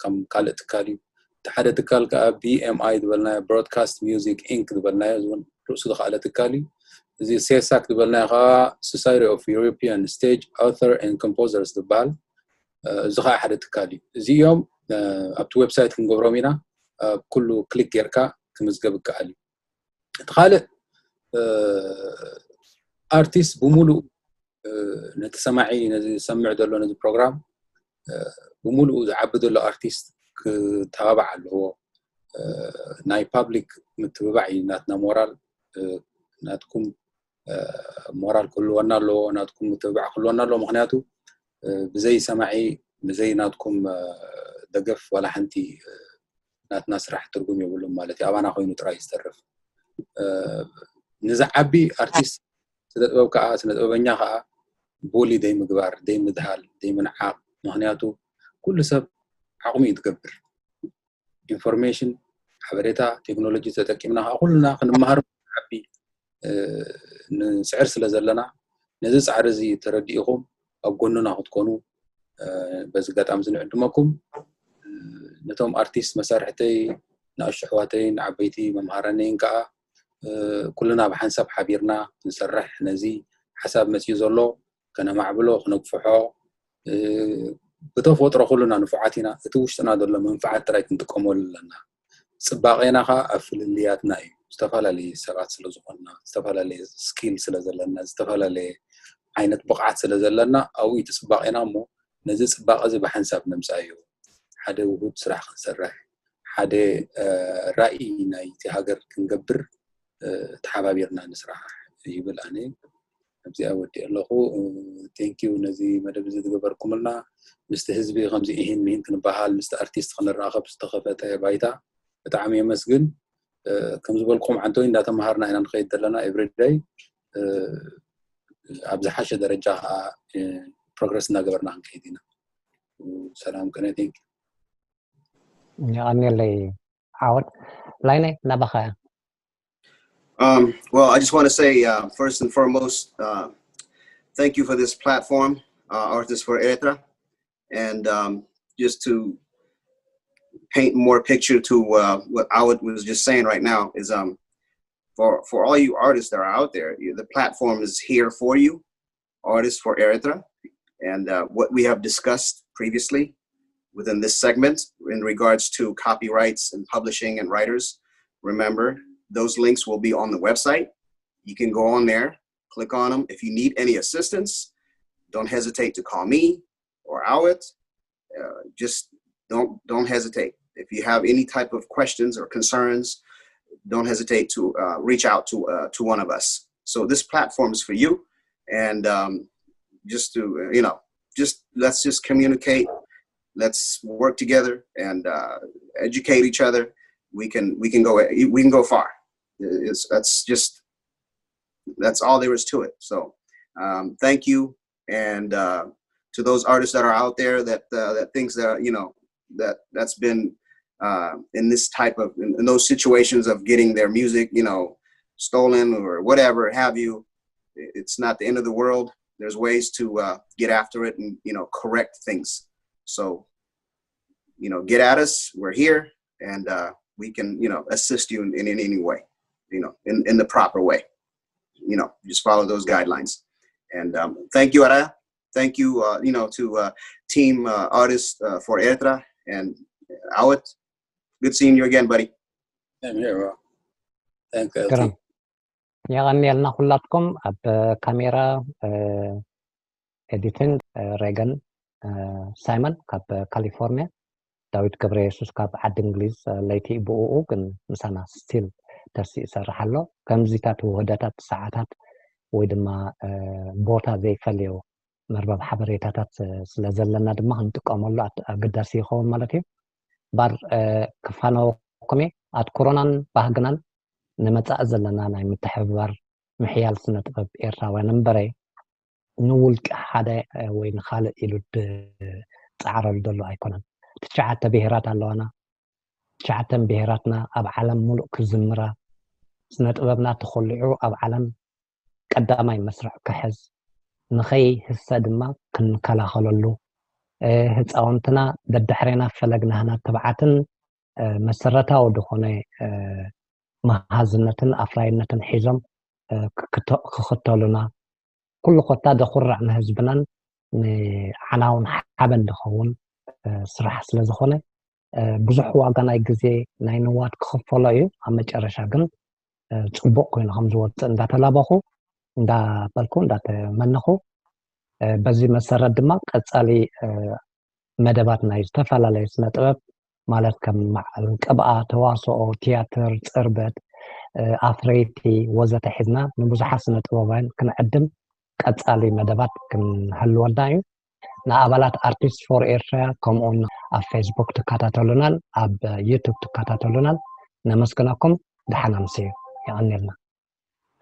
ከም ካልእ ትካል እዩ። እቲ ሓደ ትካል ከዓ BMI ዝበልናዮ፣ Broadcast Music Inc ዝበልናዮ፣ እዚ እውን ርእሱ ዝኸኣለ ትካል እዩ። እዚ ሴሳክ ዝበልናዮ ከዓ Society of European Stage Author and Composers ዝበሃል፣ እዚ ከዓ ሓደ ትካል እዩ። እዚኦም ኣብቲ ዌብሳይት ክንገብሮም ኢና። ኩሉ ክሊክ ጌርካ ክምዝገብ ይከኣል እዩ። እቲ ካልእ ኣርቲስት ብምሉእ ነቲ ሰማዒ፣ ነዚ ዝሰምዕ ዘሎ ነዚ ፕሮግራም ብምሉኡ ዝዓቢ ዘሎ ኣርቲስት ክተባባዕ ኣለዎ። ናይ ፓብሊክ ምትብባዕ እዩ ናትና ሞራል። ናትኩም ሞራል ክህልወና ኣለዎ፣ ናትኩም ምትብባዕ ክህልወና ኣለዎ። ምክንያቱ ብዘይ ሰማዒ፣ ብዘይ ናትኩም ደገፍ ዋላ ሓንቲ ናትና ስራሕ ትርጉም የብሉን ማለት እዩ። ኣባና ኮይኑ ጥራይ ዝተርፍ። ንዝዓቢ ኣርቲስት ስነ ጥበብ ከዓ፣ ስነ ጥበበኛ ከዓ ቦሊ ደይ ምግባር፣ ደይ ምድሃል፣ ደይ ምንዓቕ። ምክንያቱ ኩሉ ሰብ ዓቕሙ እዩ ትገብር። ኢንፎርሜሽን፣ ሓበሬታ፣ ቴክኖሎጂ ተጠቂምና ከዓ ኩልና ክንመሃር ዓቢ ንፅዕር ስለ ዘለና፣ ነዚ ፃዕሪ እዚ ተረዲእኹም ኣብ ጎንና ክትኮኑ በዚ ኣጋጣሚ እዚ ንዕድመኩም። ነቶም ኣርቲስት መሳርሕተይ፣ ንኣሽቱ ኣሕዋተይን ዓበይቲ መምሃራነይን ከዓ ኩልና ብሓንሳብ ሓቢርና ንሰርሕ፣ ነዚ ሓሳብ መፅዩ ዘሎ ከነማዕብሎ፣ ክነግፍሖ። ብተፈጥሮ ኩልና ንፉዓት ኢና። እቲ ውሽጥና ዘሎ መንፍዓት ጥራይ ክንጥቀመሉ ኣለና። ፅባቄና ከዓ ኣብ ፍልልያትና እዩ። ዝተፈላለዩ ሰባት ስለ ዝኾንና፣ ዝተፈላለየ ስኪል ስለ ዘለና፣ ዝተፈላለየ ዓይነት ብቕዓት ስለ ዘለና፣ ኣብኡ እዩ እቲ ፅባቄና። እሞ ነዚ ፅባቄ እዚ ብሓንሳብ ነምፅኣዮ። ሓደ ውሁድ ስራሕ ክንሰርሕ፣ ሓደ ራእይ ናይቲ ሃገር ክንገብር ተሓባቢርና ንስራሕ ይብል። ኣነ ኣብዚኣ ወዲእ ኣለኹ። ቴንኪዩ ነዚ መደብ እዚ ዝገበርኩምልና። ምስቲ ህዝቢ ከምዚ ኢሂን ሚሂን ክንበሃል፣ ምስቲ ኣርቲስት ክንራኸብ ዝተኸፈተ ባይታ ብጣዕሚ የመስግን። ከም ዝበልኩም ዓንቶይ እንዳተምሃርና ኢና ንኸይድ ዘለና ኤቭሪዳይ። ኣብ ዝሓሸ ደረጃ ከዓ ፕሮግረስ እናገበርና ክንከይድ ኢና። ሰላም ቅነ። ቴንኪዩ። የቐንየለይ ዓወት። ላይነይ ናባኻ እያ። Um, well, I just want to say, uh, first and foremost, uh, thank you for this platform, uh, Artists for Eritrea. And um, just to paint more picture to uh, what Awad was just saying right now is um, for, for all you artists that are out there, you- the platform is here for you, Artists for Eritrea. And uh, what we have discussed previously within this segment in regards to copyrights and publishing and writers, remember, those links will be on the website. You can go on there, click on them. If you need any assistance, don't hesitate to call me or Awad. Uh, just don't don't hesitate. If you have any type of questions or concerns, don't hesitate to uh, reach out to uh, to one of us. So this platform is for you, and um, just to uh, you know, just let's just communicate. Let's work together and uh, educate each other. We can we can go we can go far. It's, that's just that's all there is to it. So um, thank you, and uh, to those artists that are out there that uh, that thinks that you know that that's been uh, in this type of in, in those situations of getting their music, you know, stolen or whatever have you. It's not the end of the world. There's ways to uh, get after it and you know correct things. So you know, get at us. We're here, and uh, we can you know assist you in, in, in any way, you know, in, in the proper way. You know, just follow those guidelines. And um, thank you, Ara. Thank you, uh, you know, to uh, team uh, artists uh, for Eritrea and Awad. Good seeing you again, buddy. Same here, bro. Thank you. ግርም። የቐንየልና ኩላትኩም። ኣብ ካሜራ ኤዲቲንግ ሬገን ሳይመን ካብ ካሊፎርኒያ፣ ዳዊት ገብረ የሱስ ካብ ዓዲ እንግሊዝ ለይቲ ብኡ ግን ምሳና ስቲል ተሲ ይሰርሕ ኣሎ። ከምዚታት ውህደታት ሰዓታት ወይ ድማ ቦታ ዘይፈልዮ መርበብ ሓበሬታታት ስለ ዘለና ድማ ክንጥቀመሉ ኣገዳሲ ይኸውን ማለት እዩ። ባር ክፋነወኩም እየ። ኣትኩሮናን ባህግናን ንመጻኢ ዘለና ናይ ምትሕብባር ምሕያል ስነ ጥበብ ኤርትራውያን እምበረ ንውልቂ ሓደ ወይ ንኻልእ ኢሉ ዝጻዕረሉ ዘሎ ኣይኮነን። ትሽዓተ ብሄራት ኣለዋና። ትሽዓተን ብሄራትና ኣብ ዓለም ሙሉእ ክዝምራ፣ ስነ ጥበብና ተኾሊዑ ኣብ ዓለም ቀዳማይ መስርዕ ክሕዝ፣ ንኸይህሰ ድማ ክንከላኸለሉ፣ ህፃውንትና ደድሕሬና ፈለግ ናህና ትብዓትን መሰረታዊ ዝኾነ መሃዝነትን ኣፍራይነትን ሒዞም ክኽተሉና፣ ኩሉ ኮታ ደኹርዕ ንህዝብናን ንዓናውን ሓበን ዝኸውን ስራሕ ስለ ዝኾነ፣ ብዙሕ ዋጋ ናይ ግዜ ናይ ንዋት ክኽፈሎ እዩ። ኣብ መጨረሻ ግን ፅቡቕ ኮይኑ ከም ዝወፅእ እንዳተላበኹ እንዳበልኩ እንዳተመነኹ፣ በዚ መሰረት ድማ ቀፃሊ መደባት ናይ ዝተፈላለዩ ስነ ጥበብ ማለት ከም መዓል ቅብኣ፣ ተዋስኦ፣ ትያትር፣ ፅርበት፣ ኣፍረይቲ ወዘተ ሒዝና ንብዙሓት ስነ ጥበባውያን ክንዕድም ቀፃሊ መደባት ክንህልወልና እዩ። ንኣባላት ኣርቲስት ፎር ኤርትራ ከምኡውን ኣብ ፌስቡክ ትከታተሉናን ኣብ ዩቱብ ትከታተሉናን ነመስግነኩም። ደሓን ኣምስዩ። የቐንየልና።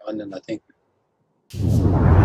የቐንየልና። Thank you።